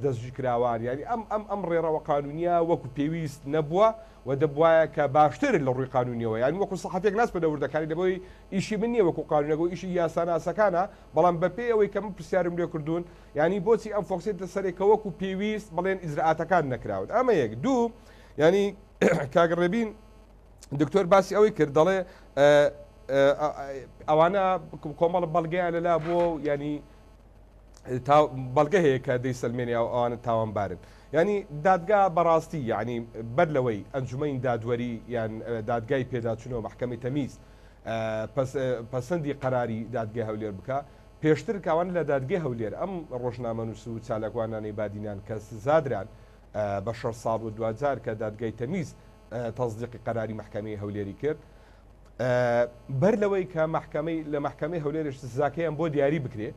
دەستگیرکراوان یانی ئەم ئەم ئەم ڕێڕەوە قانونیە وەکو پێویست نەبووە و دەبوایە کە باشتر لە ڕووی قانونیەوە یانی وەکو سەحەفیەک ناچمە لە وردەکاری لەبەوەی ئیشی من نییە وەکو قانونەکە و ئیشی یاساناسەکانە بەڵام بەپێی ئەوەی کە من پرسیارم لێ کردوون یانی بۆچی ئەم focus ەی لەسەرێک کە وەکو پێویست بڵێن ئیجرائاتەکان نەکراون ئەمە یەک دوو یانی کاک ڕێبین دکتۆر باسی ئەوەی کرد دەڵێ ئەوانە کۆمەڵ بەڵگەیان لەلا بووە و ینی بەڵگە هەیە کە دەیسەلمێنێ ئەو ئەوانە تاوانبارن یانی دادگا بەڕاستی یعنی بەر لەوەی ئەنجومەنی دادوەری یان دادگای پێداچوونەوە مەحکەمەی تەمیز پەسەندی قەراری دادگای هەولێر بکە پێشتر کاوان لە دادگای هەولێر ئەم ڕۆژنامەنووس و چالاکوانانەی بادینان کە سزادران بە شەش ساڵ و دواجار کە دادگای تەمیز تەسدیقی قەراری مەحکەمەی هەولێری کرد بەر لەوەی کە مەحکەمەی لە مەحکەمەی هەولێرش سزاکەیان بۆ دیاری بکرێ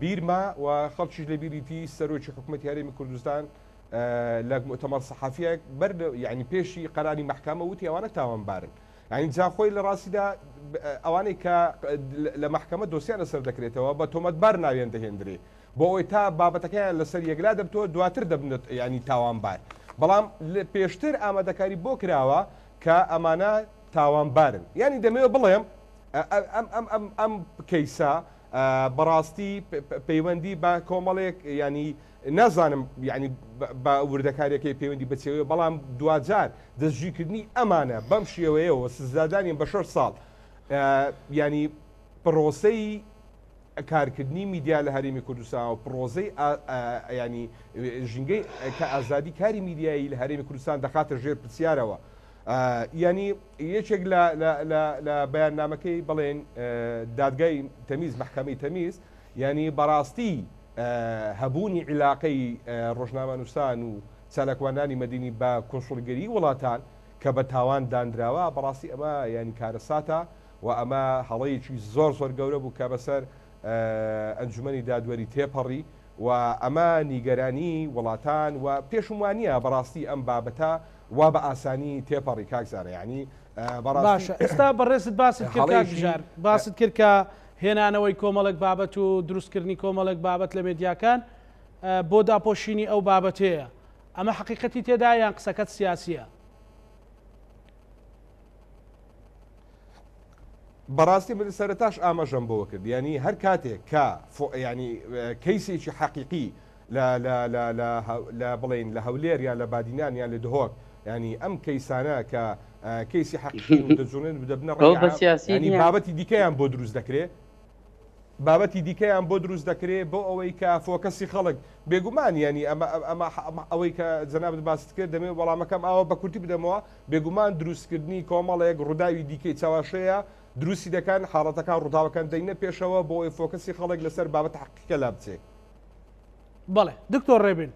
بیرمە و خەڵکیش لە بیریتی سەرۆکی حکوومەتی هەرێمی کوردستان لە مؤتەمەر سەحافیەک بەر یعنی پێشی قەراری مەحکەمە وتی ئەوانە تاوانبارن یعنی جا خۆی لە ڕاستیدا ئەوانەی کە لە مەحکەمە دۆسیان لەسەر دەکرێتەوە بە تۆمەتبار ناویان دەهێندرێ بۆ ئەوەی تا بابەتەکەیان لەسەر یەکلا دەبتەوە دواتر دەبنە ینی تاوانبار بەڵام پێشتر ئامادەکاری بۆ کراوە کە ئەمانە تاوانبارن یانی دەمەوێت بڵێم ئەم ئەم ئەم ئەم کەیسە بەڕاستی پەیوەندی بە کۆمەڵێک ینی نازانم ینی بە وردەکاریەکەی پەیوەندی بەچەوەیە بەڵام دواجار دەستگیرکردنی ئەمانە بەم شێوەیەوە سزادانیان بە 6 ساڵ ینی پرۆسەی کارکردنی میدیا لە هەرێمی کوردستان و پڕۆزەی ینی ژینگەی کە ئازادی کاری میدیایی لە هەرێمی کوردستان دەخاتە ژێر پرسیارەوە ینی یەکێک لە بەیاننامەکەی بڵێن دادگای تەمیز مەحکەمەی تەمیز ینی بەڕاستی هەبوونی عیلاقەی ڕۆژنامەنووسان و چالاکوانانی مەدینی بە کونسوڵگەری وڵاتان کە بە تاوان دانراوە بەڕاستی ئەمە ینی کارەساتە و ئەمە هەڵەیەکی زۆر زۆر گەورە بوو کە بەسەر ئەنجومەنی دادوەری تێپەڕی و ئەمە نیگەرانی وڵاتان و پێشم وانییە بەڕاستی ئەم بابەتە وا بە ئاسانی تێپەڕی کاک زانە یانی بەڕاستی باشە ئێستا بەڕێزت باست کرد کاک هەڵەیەکی بژار باست کرد کە هێنانەوەی کۆمەڵێک بابەت و دروستکردنی کۆمەڵێک بابەت لە مێدیاکان بۆ داپۆشینی ئەو بابەتەیە ئەمە حەقیقەتی تێدایە یان قسەکەت سیاسییە؟ بەڕاستی من سەرەتاش ئاماژەم بەوە کرد یانی هەر کاتێک کە ینی کەیسێکی حەقیقی لە لە لە لە لە بڵین لە هەولێر یان لە بادینان یان لە دهۆک ینی ئەم کەیسانە کە کەیسی حەقیقی و دەجوڵێن دەبنە ئەوە بە سیاسی ینی نییە. بابەتی دیکەیان بۆ دروست دەکرێ بابەتی دیکەیان بۆ دروست دەکرێ بۆ ئەوەی کە focus ی خەڵک بێگومان یانی ئەمە ئەمە ئەوەی کە جەنابت باست کرد دەمەوێت وەڵامەکەم ئاوا بە کورتی بدەمەوە بێگومان دروستکردنی کۆمەڵێک ڕووداوی دیکەی چەواشەیە دروستی دەکەن حاڵەتەکان ڕووداوەکان دەینە پێشەوە بۆ ئەوەی focus ی خەڵک لەسەر بابەتە حەقیقیەکە لابچێ. بەڵێ دکتۆر ڕێبین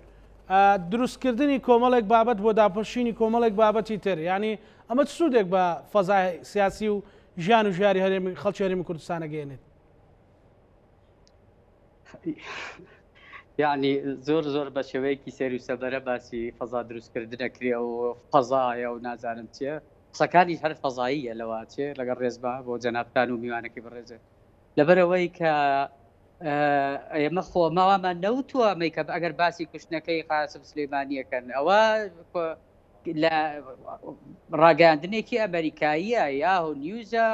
دروستکردنی کۆمەڵێک بابەت بۆ داپۆشینی کۆمەڵێک بابەتی تر یانی ئەمە چ سوودێک بە فەزای سیاسی و ژیان و ژیاری هەرێمی خەڵکی هەرێمی کوردستان ئەگەیەنێت؟ یعنی زۆر زۆر بە شێوەیەکی سێر و سەبەرە باسی فەزا دروستکردنە کرێ و فەزایە و نازانم چیە قسەکانیش هەر فەزاییە لەوە چێ لەگەڵ ڕێزبا بۆ جەنابتان و میوانەکەی بەڕێزێ لەبەرەوەی کە ئێمە خۆ ماوامان نەوتووە مەیکە ئەگەر باسی کوشتنەکەی قاسم سلەیمانیەکەن ئەوە لە ڕاگەیاندنێکی ئەمریکاییە یاهو نیوزە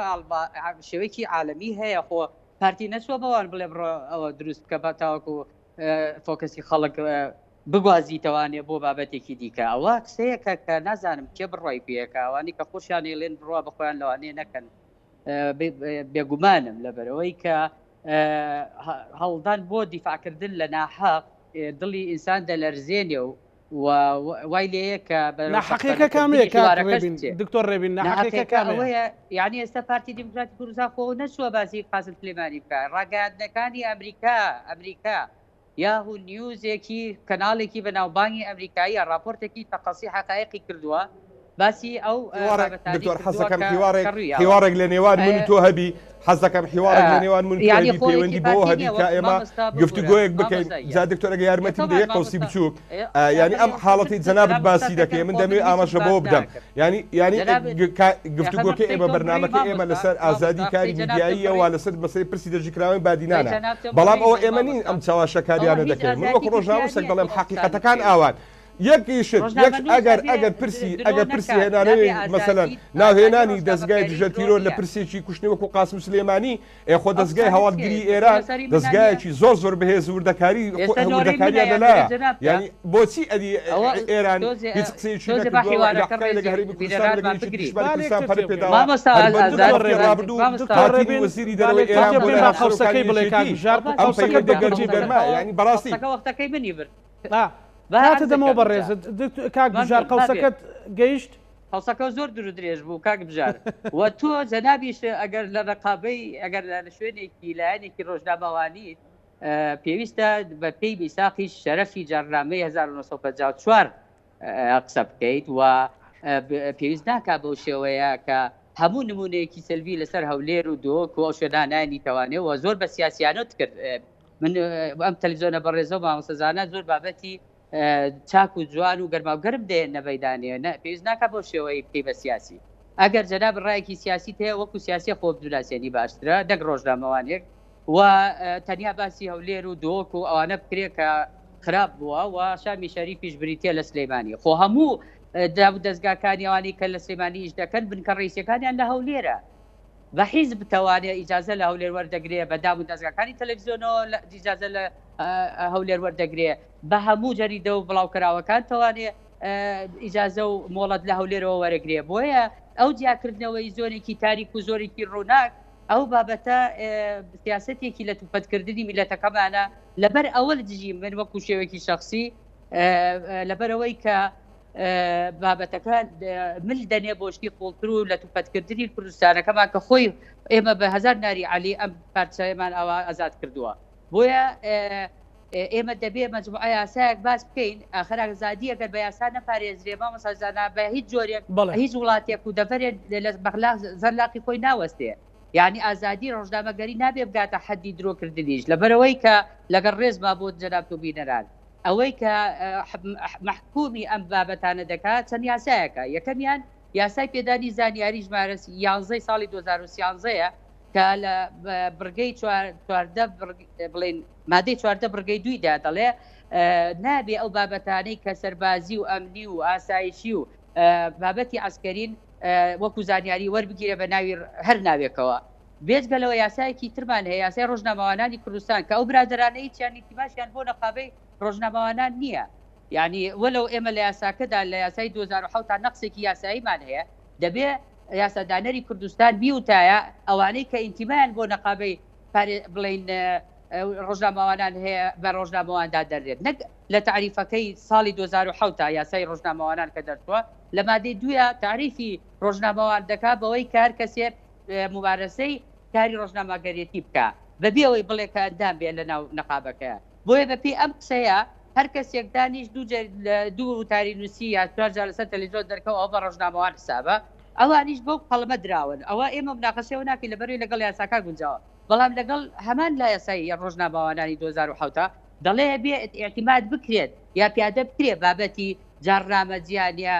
شێوەیەکی عالەمی هەیە خۆ. پارتی نەچووە بەوان بڵێ بڕۆ ئەوە دروست بکە بە تاوەکو فۆکەسی خەڵک بگوازیتەوانێ بۆ بابەتێکی دیکە. ئەوە قسەیەکە کە نازانم کێ بڕوای پێیەکا، ئەوانەی کە خۆشیان ئەیڵێن بڕوا بە خۆیان لەوانەیە نەکەن. بێگومانم لەبەرئەوەی کە هەوڵدان بۆ دیفاعکردن لە ناحەق دڵی ئینسان دەلەرزێنێ و وای لێیە کە ناحەقیەکە کامەیە کاک ڕێبین دکتۆر ڕێبین ناحەقیەکە کامەیە؟ ئەوەیە یعنی ئێستا پارتی دیموکراتی کوردستان خۆ نەچووە باسی قاسم سلێمانی بکە ڕاگەیاندنەکانی ئەمریکا ئەمریکا یاهو نیوزێکی کەناڵێکی بەناوبانگی ئەمریکاییە ڕاپۆرتێکی تەقەسی حەقایقی کردووە باسی ئەو حیوارێک بابەتانەی دکتۆر کردووە حەزەکەم کە حیوارێک کە ڕوویاوە حیوارێک لە نێوان من و تۆ هەبی حەزەکەم حیوارێک لە نێوان من و تۆ یعنی هەبی خۆ پەیوەندی یەکی بەوە پارتی هەبی نییە کە وەک ئێمە مامۆستا ببورە گفتوگۆیەک بکەین مامۆستا جا گیان دکتۆر ئەگەر یارمەتیم ئێ دەی تەبعەن یەک قەوسی مامۆستا بچووک ئێ یعنی ئاخر ئەم ئێ خۆ حاڵەتی من جەنابت جەنابت باسی قسە دەکەی دەکەم من خۆ من دەمەوێ هیچم ئاماژە باس بەوە بدەم ناکەم یعنی یعنی جەنابت کا- ئێ خەر من گفتوگۆکەی قسەی ئێمە تۆم بڕی بەرنامەکەی ئێمە مامۆستا لەسەر ئازادی مامۆستا کاری قسەی جەنابتم میدیاییە بڕی وا لەسەر مەسەلەی پرسی دەستگیرکراوانی قسەی بادینانە جەنابتم بەڵام بڕی ئەوە من ئێمە نین مامۆستا ئەم ئەوە چەواشەکاریانە هیچ دەکەین من وەکو ئازادیکی تیا ڕۆژنامەنووسێک نییە دەڵێم تۆ ئەو قسانە حەقیقەتەکان بکەی ئاوان یەکیشت یەک ڕۆژنامەنووس ئەگەر ئەبێ ئەگەر پرسی درۆ ئەگەر پرسی نەکات هێنانەوەی نابێ ئازادی مەسەلەن ئازادی ناوهێنانی دەزگای ڕۆژنامەگەری دژە درۆ تیرۆر لە نییە پرسێکی کوشتنی وەکو قاسم سلێمانی ئێ خۆ ئەو دەزگای قسانە چییە هەواڵگری ئێستا تۆ ئێران لەسەری منە نییە دەزگایەکی زۆر زۆر بەهێز وردەکاری ئێستا نۆرەی منە وردەکاریان یان لەلایە نۆرەی جەنابتە یانی بۆچی ئەدی ئەوە ئێران تۆزێ هیچ قسەیەکی تۆزێ با نەکردووە و حیوارەکە عیلاقەکانی لەگەڵ ڕێزی هەرێمی کوردستان و لەگەڵ بینەرانمان یەکێتی بگرین نیشتمانی با کوردستان لێکتر پەرە تێبگەین. پێداوە مامۆستا هەر بە ئازاد دوو دکتۆر هەفتەی ڕێبین ڕابردوو مامۆستا دکتۆر هاتنی ڕێبین وەزیری با دەرەوەی لێکتر ئێران بۆ تێبگەین لای با هاوسەرۆکانی قەوسەکەی بڵێ کاک یەکێتی بژار بابا ئەم قەوسەکەت پەیوەندیە بە گەرم کورتی و بڵێ گەرمە یانی بەڕاستی قەوسەکە وەختەکەی منی برد ئا با کاتت عەرز دەمەوە دەکەم ئینجا بەڕێزت کاک بژار مەمنون با بێ قەوسەکەت گەیشت؟ قەوسەکە زۆر دوور و درێژ بوو کاک بژار و تۆ جەنابیش ئەگەر لە ڕقابەی ئەگەر لە شوێنێکی لایەنێکی ڕۆژنامەوانیت پێویستە بە پێی میساقی شەرەفی جارنامەی 1954 قسە بکەیت و پێویست ناکا بەو شێوەیە کە هەموو نمونەیەکی سەلبی لەسەر هەولێر و دۆک و ئەو شوێنانە نایەنیتەوانێ و زۆر بە سیاسیانەت کرد من ئەم تەلەڤزیۆنە بەڕێزە و مامۆستا زانا زۆر بابەتی چاک و جوان و گەرما و گەرم دێنە مەیدانێ نە پێویست ناکا بەو شێوەیە بکەی بە سیاسی ئەگەر جەناب ڕایەکی سیاسی هەیە وەکو سیاسی خۆ بناسێنی باشترە نەک ڕۆژنامەوانێک و تەنیا باسی هەولێر و دۆک و ئەوانە بکرێ کە خراپ بووە و شامی شەریفیش بریتە لە سلەیمانی خۆ هەموو داب و دەزگاکانی ئەوانەی کە لە سلێمانی ئیش دەکەن بنکە ڕئیسیەکانیان لە هەولێرە بە حیزب توانێ ئیجازە لە هەولێر وەردەگرێ بە دام و دەزگاکانی تەلەڤزیۆنەوە ئیجازە لە هەولێر وەردەگرێ بە هەموو جەریدە و بڵاوکراوەکان توانێ ئیجازە و مۆڵەت لە هەولێرەوە وەرەگرێ بۆیە ئەو جیاکردنەوەی زۆنێکی تاریک و زۆرێکی ڕووناک ئەو بابەتە سیاسەتێکی لە توپەتکردنی میلەتەکەمانە لەبەر ئەوە لە دژی من وەکو شێوەیەکی شخصی لەبەرەوەی کە بابەتەکە مل دەنێ بۆ شتی قوڵتر و لە توپەتکردنی کوردستانەکەمان کە خۆی ئێمە بە هەزار ناری عەلی ئەم پارچەیەمان ئەوە ئازاد کردووە بۆیە ئێمە دەبێ مەجموعە یاسایەک باس بکەین ئاخر ئازادی ئەگەر بە یاسا نەپارێزرێ مامۆستا زانا بە هیچ جۆرێک هیچ وڵاتێک و دەڤەرێک لە بەغلا زەرلاقی خۆی ناوەستێ یعنی ئازادی ڕۆژنامەگەری نابێ بگاتە حەدی درۆکردنیش لەبەرەوەی کە لەگەڵ ڕێزما بۆ جەنابت و بینەران ئەوەی کە مەحکومی ئەم بابەتانە دەکات چەند یاسایەکە، یەکەمیان یاسای پێدانی زانیاری ژمارە یانزەی ساڵی 2013 یە کە لە بڕگەی 14 بڵێین مادەی 14 بڕگەی دوویدا دەڵێ نابێ ئەو بابەتانەی کە سەربازی و ئەمنی و ئاسایشی و بابەتی عەسکەرین وەکو زانیاری وەربگیرێ بە ناوی هەر ناوێکەوە. بێجگە لەوە یاسایەکی ترمان هەیە یاسای ڕۆژنامەوانانی کوردستان کە ئەو برادەرانە هیچیان ئینتیماشیان بۆ نەقابەی ڕۆژنامەوانان نییە یعنی وەلو ئێمە لە یاساکەدا لە یاسای 2007 تا نەقسێکی یاساییمان هەیە دەبێ یاسادانەری کوردستان بیوتایە ئەوانەی کە ئینتیمایان بۆ نەقابەی بڵین ڕۆژنامەوانان هەیە بە ڕۆژنامەوان دادەنرێت نەک لە تەعریفەکەی ساڵی 2007 تا یاسای ڕۆژنامەوانان کە دەرچووە لە مادەی دوویا تەعریفی ڕۆژنامەوان دەکا بەوەی کە هەر کەسێ مومارەسەی کاری ڕۆژنامەگەرێتی بکا بەبێ ئەوەی بڵێ کە ئەندام بێ لەناو نەقابەکەیا. بۆیە بەپێی ئەم قسەیە هەر کەسێک دانیشت دوو جەر دوو وتاری نووسی یا چوار جار لەسەر تەلەڤیزیۆن دەرکەوت ئەوە بە ڕۆژنامەوان حسابە. ئەوانیش بەو قەڵەمە دراون. ئەوە ئێمە موناقەشەی ئەوە ناکەین لەبەرئەوەی لەگەڵ یاساکان گونجاوە. بەڵام لەگەڵ هەمان لایاسای ڕۆژنامەوانانی 2007 دەڵێ بێ ئیعتیماد بکرێت یا پیادە بکرێ بابەتی جاڕنامە جیانە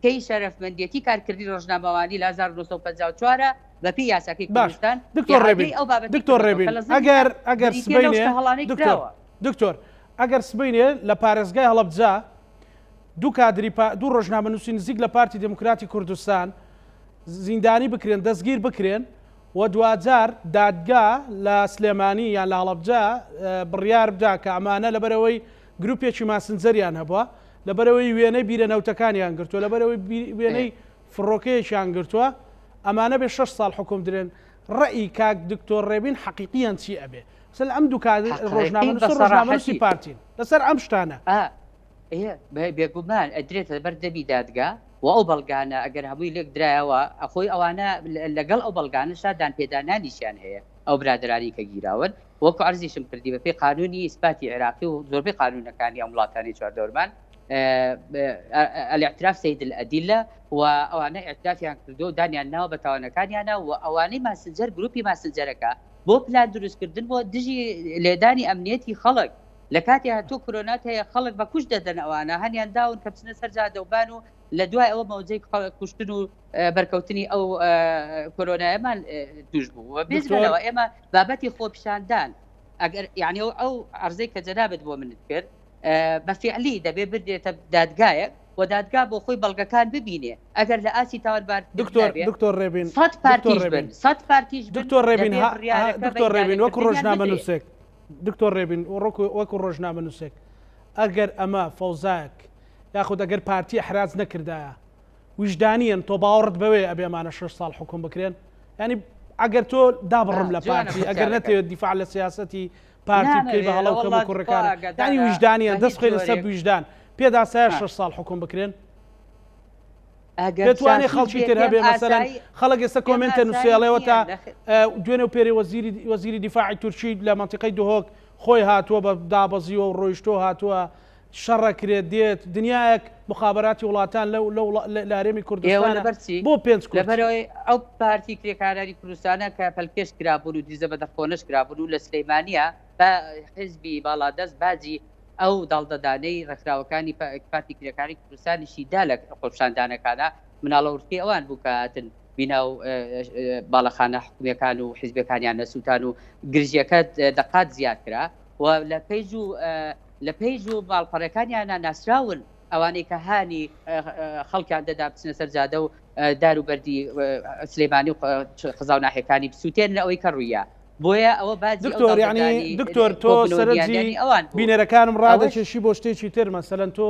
کەی شەرەفمەندێتی کارکردنی ڕۆژنامەوانی لە 1954 بە پێی یاساکەی باش کوردستان دکتۆر ڕێبین ئیعادەی ئەو بابەتەی دکتۆر کردۆتەوە ڕێبین کە لە زمندا ئەگەر ئەگەر بریتیە لەو سبەینێ شتە هەڵانەی دکتۆر کراوە. دکتۆر ئەگەر سبەینێ لە پارێزگای هەڵەبجە دوو کادری پا دوو ڕۆژنامەنووسی نزیک لە پارتی دێموکراتی کوردستان زیندانی بکرێن دەستگیر بکرێن. و دواجار دادگا لە سلێمانی یان لە هەڵەبجە بڕیار بدا کە ئەمانە لەبەرئەوەی گروپێکی ماسنجەریان هەبووە، لەبەرئەوەی وێنەی بیرە نەوتەکانیان گرتووە، لەبەرئەوەی وێنەی فڕۆکەیەکیان گرتووە، ئەمانە بێ شەش ساڵ حوکم درێن، ڕەئی کاک دکتۆر ڕێبین حەقیقیەن چی ئەبێ؟ مەسەلەن ئەم دوو کادر حەقیقی ڕۆژنامەنووسە بە ڕۆژنامەنووسی سەراحەتی. پارتین لەسەر ئەم شتانە. ئا ئێ بێگومان ئەدرێتە بەر دەمی دادگا و ئەو بەڵگانە ئەگەر هەمووی لێک درایەوە ئەخۆی ئەوانە لەگەڵ ئەو بەڵگانەشا دانپێدانانیشیان هەیە ئەو برادەرانی کە گیراون وەکو عەرزیشم کردی بەپێی قانونی ئیسپاتی عێراقی و زۆربەی قانونەکانی ئەم وڵاتانی چواردەورمان الاعتراف سید الادلە و ئەوانە اعترافیان کردو دانیان ناوە بە تاوانەکانیانە و ئەوانەی ماسنجەر گروپی ماسنجەرەکە بۆ پلان دروستکردن بۆ دژی لێدانی ئەمنیەتی خەڵک لە کاتێ تۆ کرۆنات هەیە خەڵک بە کوشت دەدەن ئەوانە هەنیان داون کە بچنە سەر جادەوبان و لە دوای ئەوە مەوجەی کوشتن و بەرکەوتنی ئەو کۆرۆنایەمان توش بوو و بێجگەلەوە ئێمە بابەتی خۆپیشاندان ئەگەر یعنی ئەو عرضەی کە جەنابت بۆ منت کرد بە فعلی دەبێ بدرێتە دادگایەک و دادگا بۆ خۆی بەڵگەکان ببینێ ئەگەر لە ئاستی تاوانبار دکتۆر دکتۆر ڕێبین سەد پارتیش بن سەد پارتیش دکتۆر ڕێبین دکتۆر ڕێبین وەکو ڕۆژنامەنووسێک دکتۆر ڕێبین وەکو ڕۆژنامەنووسێک ئەگەر ئەمە فەوزایەک یاخود ئەگەر پارتی ئەحراج نەکردایە ویژدانیەن تۆ باوەڕت بەوەیە ئەبێ ئەمانە شەش ساڵ حوکم بکرێن؟ یانی ئەگەر تۆ دابڕم لە پارتی ئەگەر نەتەوێت دیفاع لە سیاسەتی پارتی بکەی بە هەڵە و کەم و کوڕەکان یانی ویژدانیان دەست بخەینە سەر ویژدان پێت ئاسایە شەش ساڵ حوکم بکرێن؟ پێتوانێ خەڵکی تر هەبێ مەسەلەن خەڵک ئێستا کۆمێنتە نووسێ ئەڵێ تا دوێنێ و پێرێ وەزیری وەزیری دیفاعی تورکی لە مەنتیقەی دهۆک خۆی هاتووە بە دابەزیوە و ڕۆیشتۆ هاتووە شەڕەکرێت دێت دنیایەک مخابەراتی وڵاتان لەو لەو لە هەرێمی ئێوە کوردستانە لەبەر چی؟ بۆ پێنج کورد. لەبەرئەوەی ئەو پارتی کرێکارانی کوردستانە کە پەلکێش کرابوون و دیزە بەدەرخۆنەش کرابوون و لە سلەیمانیە بە حیزبی باڵادەست باجی ئەو داڵدەدانەی ڕێکخراوەکانی پارتی کرێکاری کوردستانیشی دا لە خۆپیشاندانەکانا مناڵە ورتکەی ئەوان بوو کە هاتن بینا و باڵەخانە حکومیەکان و حیزبەکانیان نەسووتان و گرژیەکە دەقات زیاد کرا و لە پەیج و لە پەیج و ماڵپەڕەکانیانا ناسراون ئەوانەی کە هانی خەڵکیان دەدا بچنە سەر جادە و دار و بەردی سلێمانی و قەزا و ناحیەکانی بسووتێنن ئەوەی کە ڕوویە بۆیە ئەوە باجی ئەو دکتۆر یعنی داڵدەدانی دکتۆر تۆ کۆبوونەوە سەرنجی نیادانی ئەوان بوو بینەرەکانم ئەوەش ڕادەکێشی بۆ شتێکی تر مەسەلەن تۆ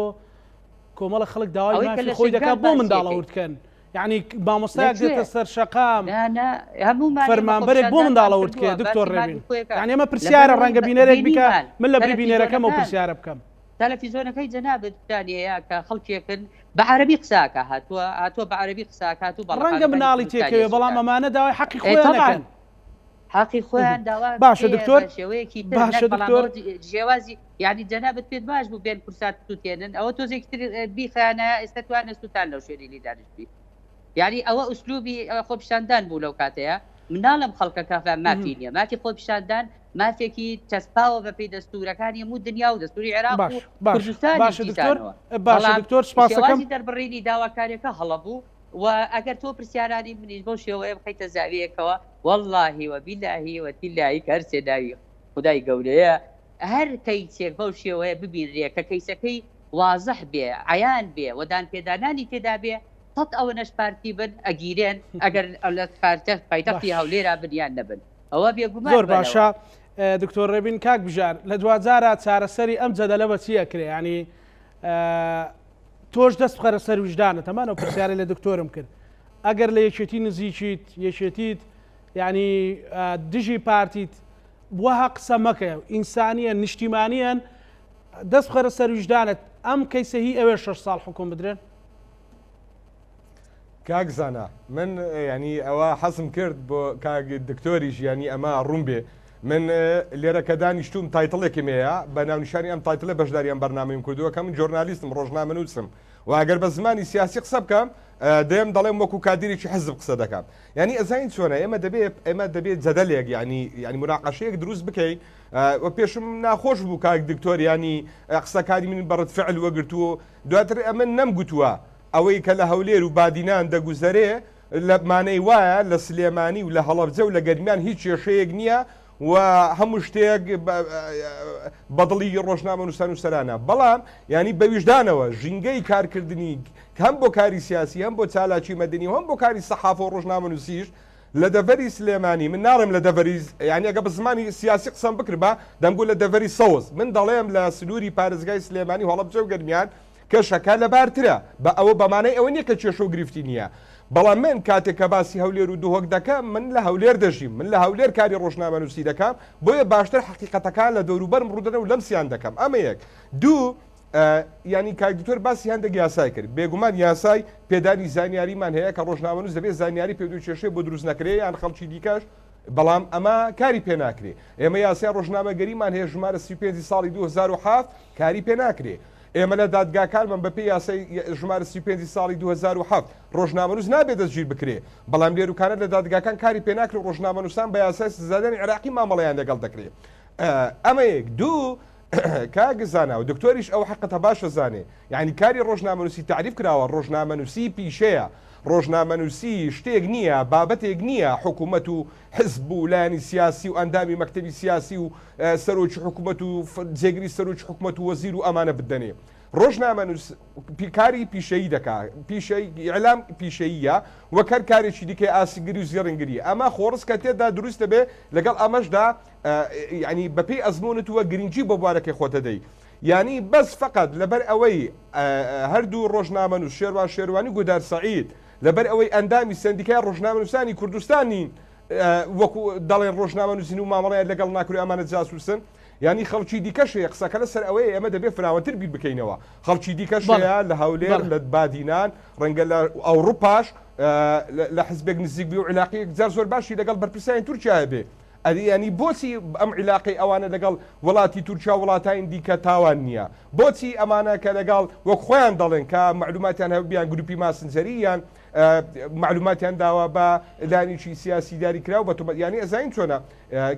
کۆمەڵە خەڵک داوای ئەوەی کە مافی لە خۆی دەکات شنگال بۆ باسی منداڵە ئەکەی ورد کەن یعنی لە مامۆستایەک کوێ دێتە سەر شەقام نا نا هەموومان ئێمە فەرمانبەرێک بۆ خۆپیشاندانمان منداڵە ورد کردووە کێ دکتۆر باسی مافی ڕێبین خۆیەکە یعنی ئەمە پرسیارە لەبەرئەوەی ڕەنگە بینەرێک بیکا بینیمان من لە بری بینەرەکەم ئەو تەلەفیزۆنەکان پرسیارە بکەم تەلەفیزۆنەکەی جەنابت دانیەیە کە خەڵکێکن بە عەرەبی قسە ئەکا هاتووە هاتووە بە عەرەبی قسە ئەکات و ڕەنگە باڵەخانەکانی مناڵی کوردستانی تێکەوێ بەڵام ئەسووتاند ئەمانە داوای حەقی ئێ خۆیان تەبعەن ئەکەن. حەقی خۆیان داوا باشە بکەیە دکتۆر بە شێوەیەکی تر نەک باشە بەڵام دکتۆر ئەوە جیاوازی یعنی جەنابت پێت باش بوو بێن کورسات بسووتێنن ئەوە تۆزێکی تر بیخەیانایە ئێستا توانە سووتان لەو شوێنەی لێی دانیشتبی یعنی ئەوە ئوسلوبی خۆپیشاندان بوو لەو کاتەیە مناڵم خەڵکەکە مافی نییە مافی خۆپیشاندان مافێکی چەسپاوە بەپێی دەستورەکانی هەموو دنیا و دەستوری عێراق باش و باش کوردستانیش باشە دکتۆر دیسانەوە باشە بەڵام دکتۆر سپاسەکەم شێوازی دەربڕینی داواکاریەکە هەڵە بوو و ئەگەر تۆ پرسیارانی منیش بەو شێوەیە بخەیتە زاویەکەوە وەڵاهی و بیلاهی و تیلاهی کە هەرسێ ناوی خودای گەورەیە هەر کەیسێک بەو شێوەیە ببینرێ کە کەیسەکەی وازح بێ عەیان بێ و دانپێدانانی تێدا بێ سەت ئەوەنەش پارتی بن ئەگیرێن ئەگەر لە پایتەختی باش هەولێرا بن یان نەبن ئەوە بێگومان زۆر بەلەوە. باشە دکتۆر ڕێبین کاک بژار لە دواجارا چارەسەری ئەم جەدەلە بە چی ئەکرێ ینی تۆش دەست بخەرە سەر ویژدانت هەمان ئەو پرسیارە لە دکتۆرم کرد ئەگەر لە یەکێتی نزیکیت یەکێتیت یعنی دژی پارتیت وەها قسە مەکە ئینسانیە نیشتیمانیان دەست بخەرە سەر ویژدانت ئەم کەیسە هی ئەوێ شەش ساڵ حکوم بدرێن کاک زانا من یانی ئەوە حەزم کرد بۆ کاک دکتۆریش یانی ئەمە ڕوون بێ من لێرە کە دانیشتوم title ێکم هەیە بە ناونیشانی ئەم title ە بەشداری ئەم بەرنامەیم کردووە کە من journalist م ڕۆژنامەنووسم و ئەگەر بە زمانی سیاسی قسە بکەم دێم دەڵێم وەکو کادیرێکی حزب قسە دەکەم یعنی ئەزانین چۆنە ئێمە دەبێ ئێمە دەبێت جەدەلێک یعنی یعنی مناقەشەیەک دروست بکەین و پێشم ناخۆش بوو کاک دکتۆر ینی قسەکانی من بەڕت فعل وەگرتووە دواتر ئەمن نەمگوتووە ئەوەی کە لە هەولێر و بادینان دەگوزەرێ لە مانەی وایە لە سلێمانی و لە هەڵەبجە و لە گەرمیان هیچ کێشەیەک نییە و هەموو شتێک بە دڵی ڕۆژنامەنووسان و سەرانە بەڵام ینی بە ویژدانەوە ژینگەی کارکردنی هەم بۆ کاری سیاسی هەم بۆ چالاکی مەدەنی و هەم بۆ کاری سەحافە و ڕۆژنامەنووسیش. لە دەڤەری سلێمانی من ناڵێم لە دەڤەری یانی ئەگە بە زمانی سیاسی قسەم بکردبا دەمگوت لە دەڤەری سەوز من دەڵێم لە سنووری پارێزگای سلێمانی و هەڵەبجە و گەرمیان کەشەکە لەبارترە بە ئەوە بە مانای ئەوە نییە کە کێشە و گرفتی نییە بەڵام من کاتێک کە باسی هەولێر و دهۆک دەکەم من لە هەولێر دەژیم من لە هەولێر کاری ڕۆژنامەنووسی دەکەم بۆیە باشتر حەقیقەتەکان لە دەوروبەرم ڕوودەدەن و لەمسیان دەکەم ئەمە یەک دوو یانی کاک دکتۆر باسی هەندێک یاسای کرد بێگومان یاسای پێدانی زانیاریمان هەیە کە ڕۆژنامەنووس دەبێت زانیاری پێ کێشەی بۆ دروست نەکرێ یان خەڵکی دیکەش بەڵام ئەمە کاری پێ ناکرێ ئێمە یاسای ڕۆژنامەگەریمان هەیە ژمارە 35 ساڵی 2007 کاری پێ ناکرێ ئێمە لە دادگاکانمان بەپێی یاسای ژمارە 35 ساڵی 2007 ڕۆژنامەنووس نابێت دەستگیر بکرێ بەڵام لێروکانە لە دادگاکان کاری پێ ناکرێ ڕۆژنامەنووسان بە یاسای سزادانی عێراقی مامەڵەیان لەگەڵ دەکرێ ئەمە یەک دوو کاک زانا و دکتۆریش ئەو حەقەتە باش ئەزانێ یانی کاری ڕۆژنامەنووسی تەعریف کراوە ڕۆژنامەنووسی پیشەیە ڕۆژنامەنووسی شتێک نییە بابەتێک نییە حکوومەت و حزب و لایەنی سیاسی و ئەندامی مەکتەبی سیاسی و سەرۆکی حکوومەت و جێگری سەرۆکی حکوومەت و وەزیر و ئەمانە بدەنێ ڕۆژنامەنووس کاری پیشەیی دەکا پیشەی ئیعلام پیشەییە وەک هەر کارێکی دیکەی ئاسنگری و زێڕینگری ئەمە خۆڕسکە تێدا دروست دەبێ لەگەڵ ئەمەشدا یانی بەپێی ئەزموونت وە گرنگی بۆ بوارەکەی خۆت دەدەی یانی بەس فقط لەبەر ئەوەی هەردوو ڕۆژنامەنووس شێروان شێروانی گودار سەعید لەبەر ئەوەی ئەندامی سەندیکای ڕۆژنامەنووسانی کوردستان نین وەکو دەڵێن ڕۆژنامەنووسین و مامەڵەیان لەگەڵ ناکرێ ئەمانە جاسوسن یانی خەڵکی دیکەش هەیە قسەکە لەسەر ئەوەیە ئێمە دەبێت فراوانتر بیر بکەینەوە خەڵکی دیکەش هەیە لە هەولێر لە بادینان ڕەنگە لە ئەوروپاش لە حزبێک نزیک بێ و عیلاقەیەک جار زۆر باشی لەگەڵ بەرپرسانی تورکیا هەبێ ئەدی یانی بۆچی ئەم عیلاقەی ئەوانە لەگەڵ وڵاتی تورکیا و وڵاتانی دیکە تاوان نییە؟ بۆچی ئەمانە کە لەگەڵ وەک خۆیان دەڵێن کە مەعلوماتیان هەبوو یان گروپی ماسنجەری یان مەعلوماتیان داوە بە لایەنێکی سیاسی دیاریکراو بە تۆمەت یانی ئەزانین چۆنە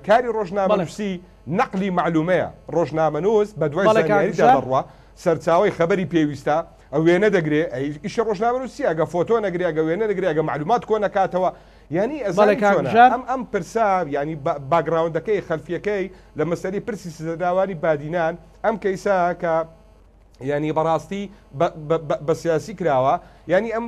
کاری ڕۆژنامەنووسی نەقلی مەعلومەیە ڕۆژنامەنووس بە دوای زانیاریدا دەڕوا سەرچاوەی خەبەری پێویستە ئەو وێنە دەگرێ ئیشی ڕۆژنامەنووسیە ئەگە فۆتۆ نەگرێ ئەگە وێنە نەگرێ ئەگە مەعلومات کۆ نەکاتەوە یانی بەڵێ ئەزانی کاک چۆنە بژار. ئەم ئەم پرسە یانی background ەکەی خەلفیەکەی لە مەسەلەی پرسی سزاداوانی بادینان ئەم کەیسە کە یانی بەڕاستی بە سیاسی کراوە یانی ئەم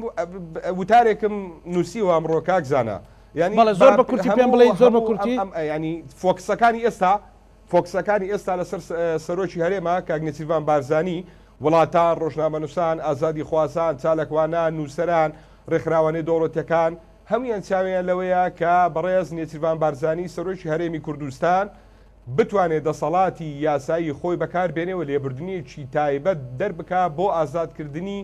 وتارێکم نووسیوە ئەمڕۆ کاک زانا یانی بەڵێ زۆر بە کورتی پێم بڵێ زۆر بە کورتی ینی focus ەکانی ئێستا focus ەکانی ئێستا لەسەر سەرۆکی هەرێمە کاک نێچیرڤان بارزانی وڵاتان ڕۆژنامەنووسان ئازادیخوازان چاالکوانان نووسەران ڕێکخراوە نێودەوڵەتیەکان هەموویان چاویان لەوەیە کە بەڕێز نێچیرڤان بارزانی سەرۆکی هەرێمی کوردستان بتوانێ دەسەڵاتی یاسایی خۆی بەکار بێنێ و لێبوردنێکی تایبەت دەربکا بۆ ئازادکردنی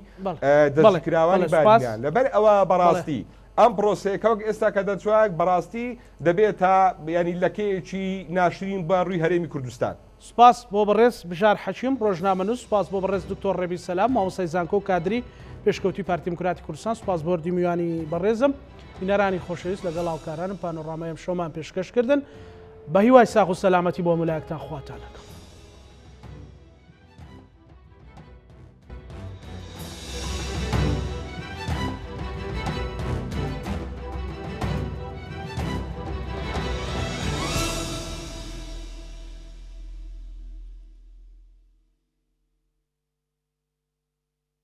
دەستگیرکراوانی بادینان. لەبەر ئەوە بەڕاستی ئەم پرۆسەیە کە وەک ئێستا کە دەرچوە بەڕاستی دەبێتە یانی لەکەیەکی ناشرین بە ڕووی هەرێمی کوردستان. سوپاس بۆ بەڕێز بژار حەکیم ڕۆژنامەنووس، سوپاس بۆ بەڕێز دکتۆر ڕێبین سەلام مامۆستای زانکۆ و کادری پێشکەوتووی پارتی دیموکراتی کوردستان، سوپاس بۆ هەردوو میوانی بەڕێزم. بینەرانی خۆشەویست لەگەڵ هاوکارانم پانۆڕامای ئەمشەومان پێشکەش کردن. بە هیوای ساغ و سەلامەتی بۆ هەموو لایەکتان خواتان لەگەڵ.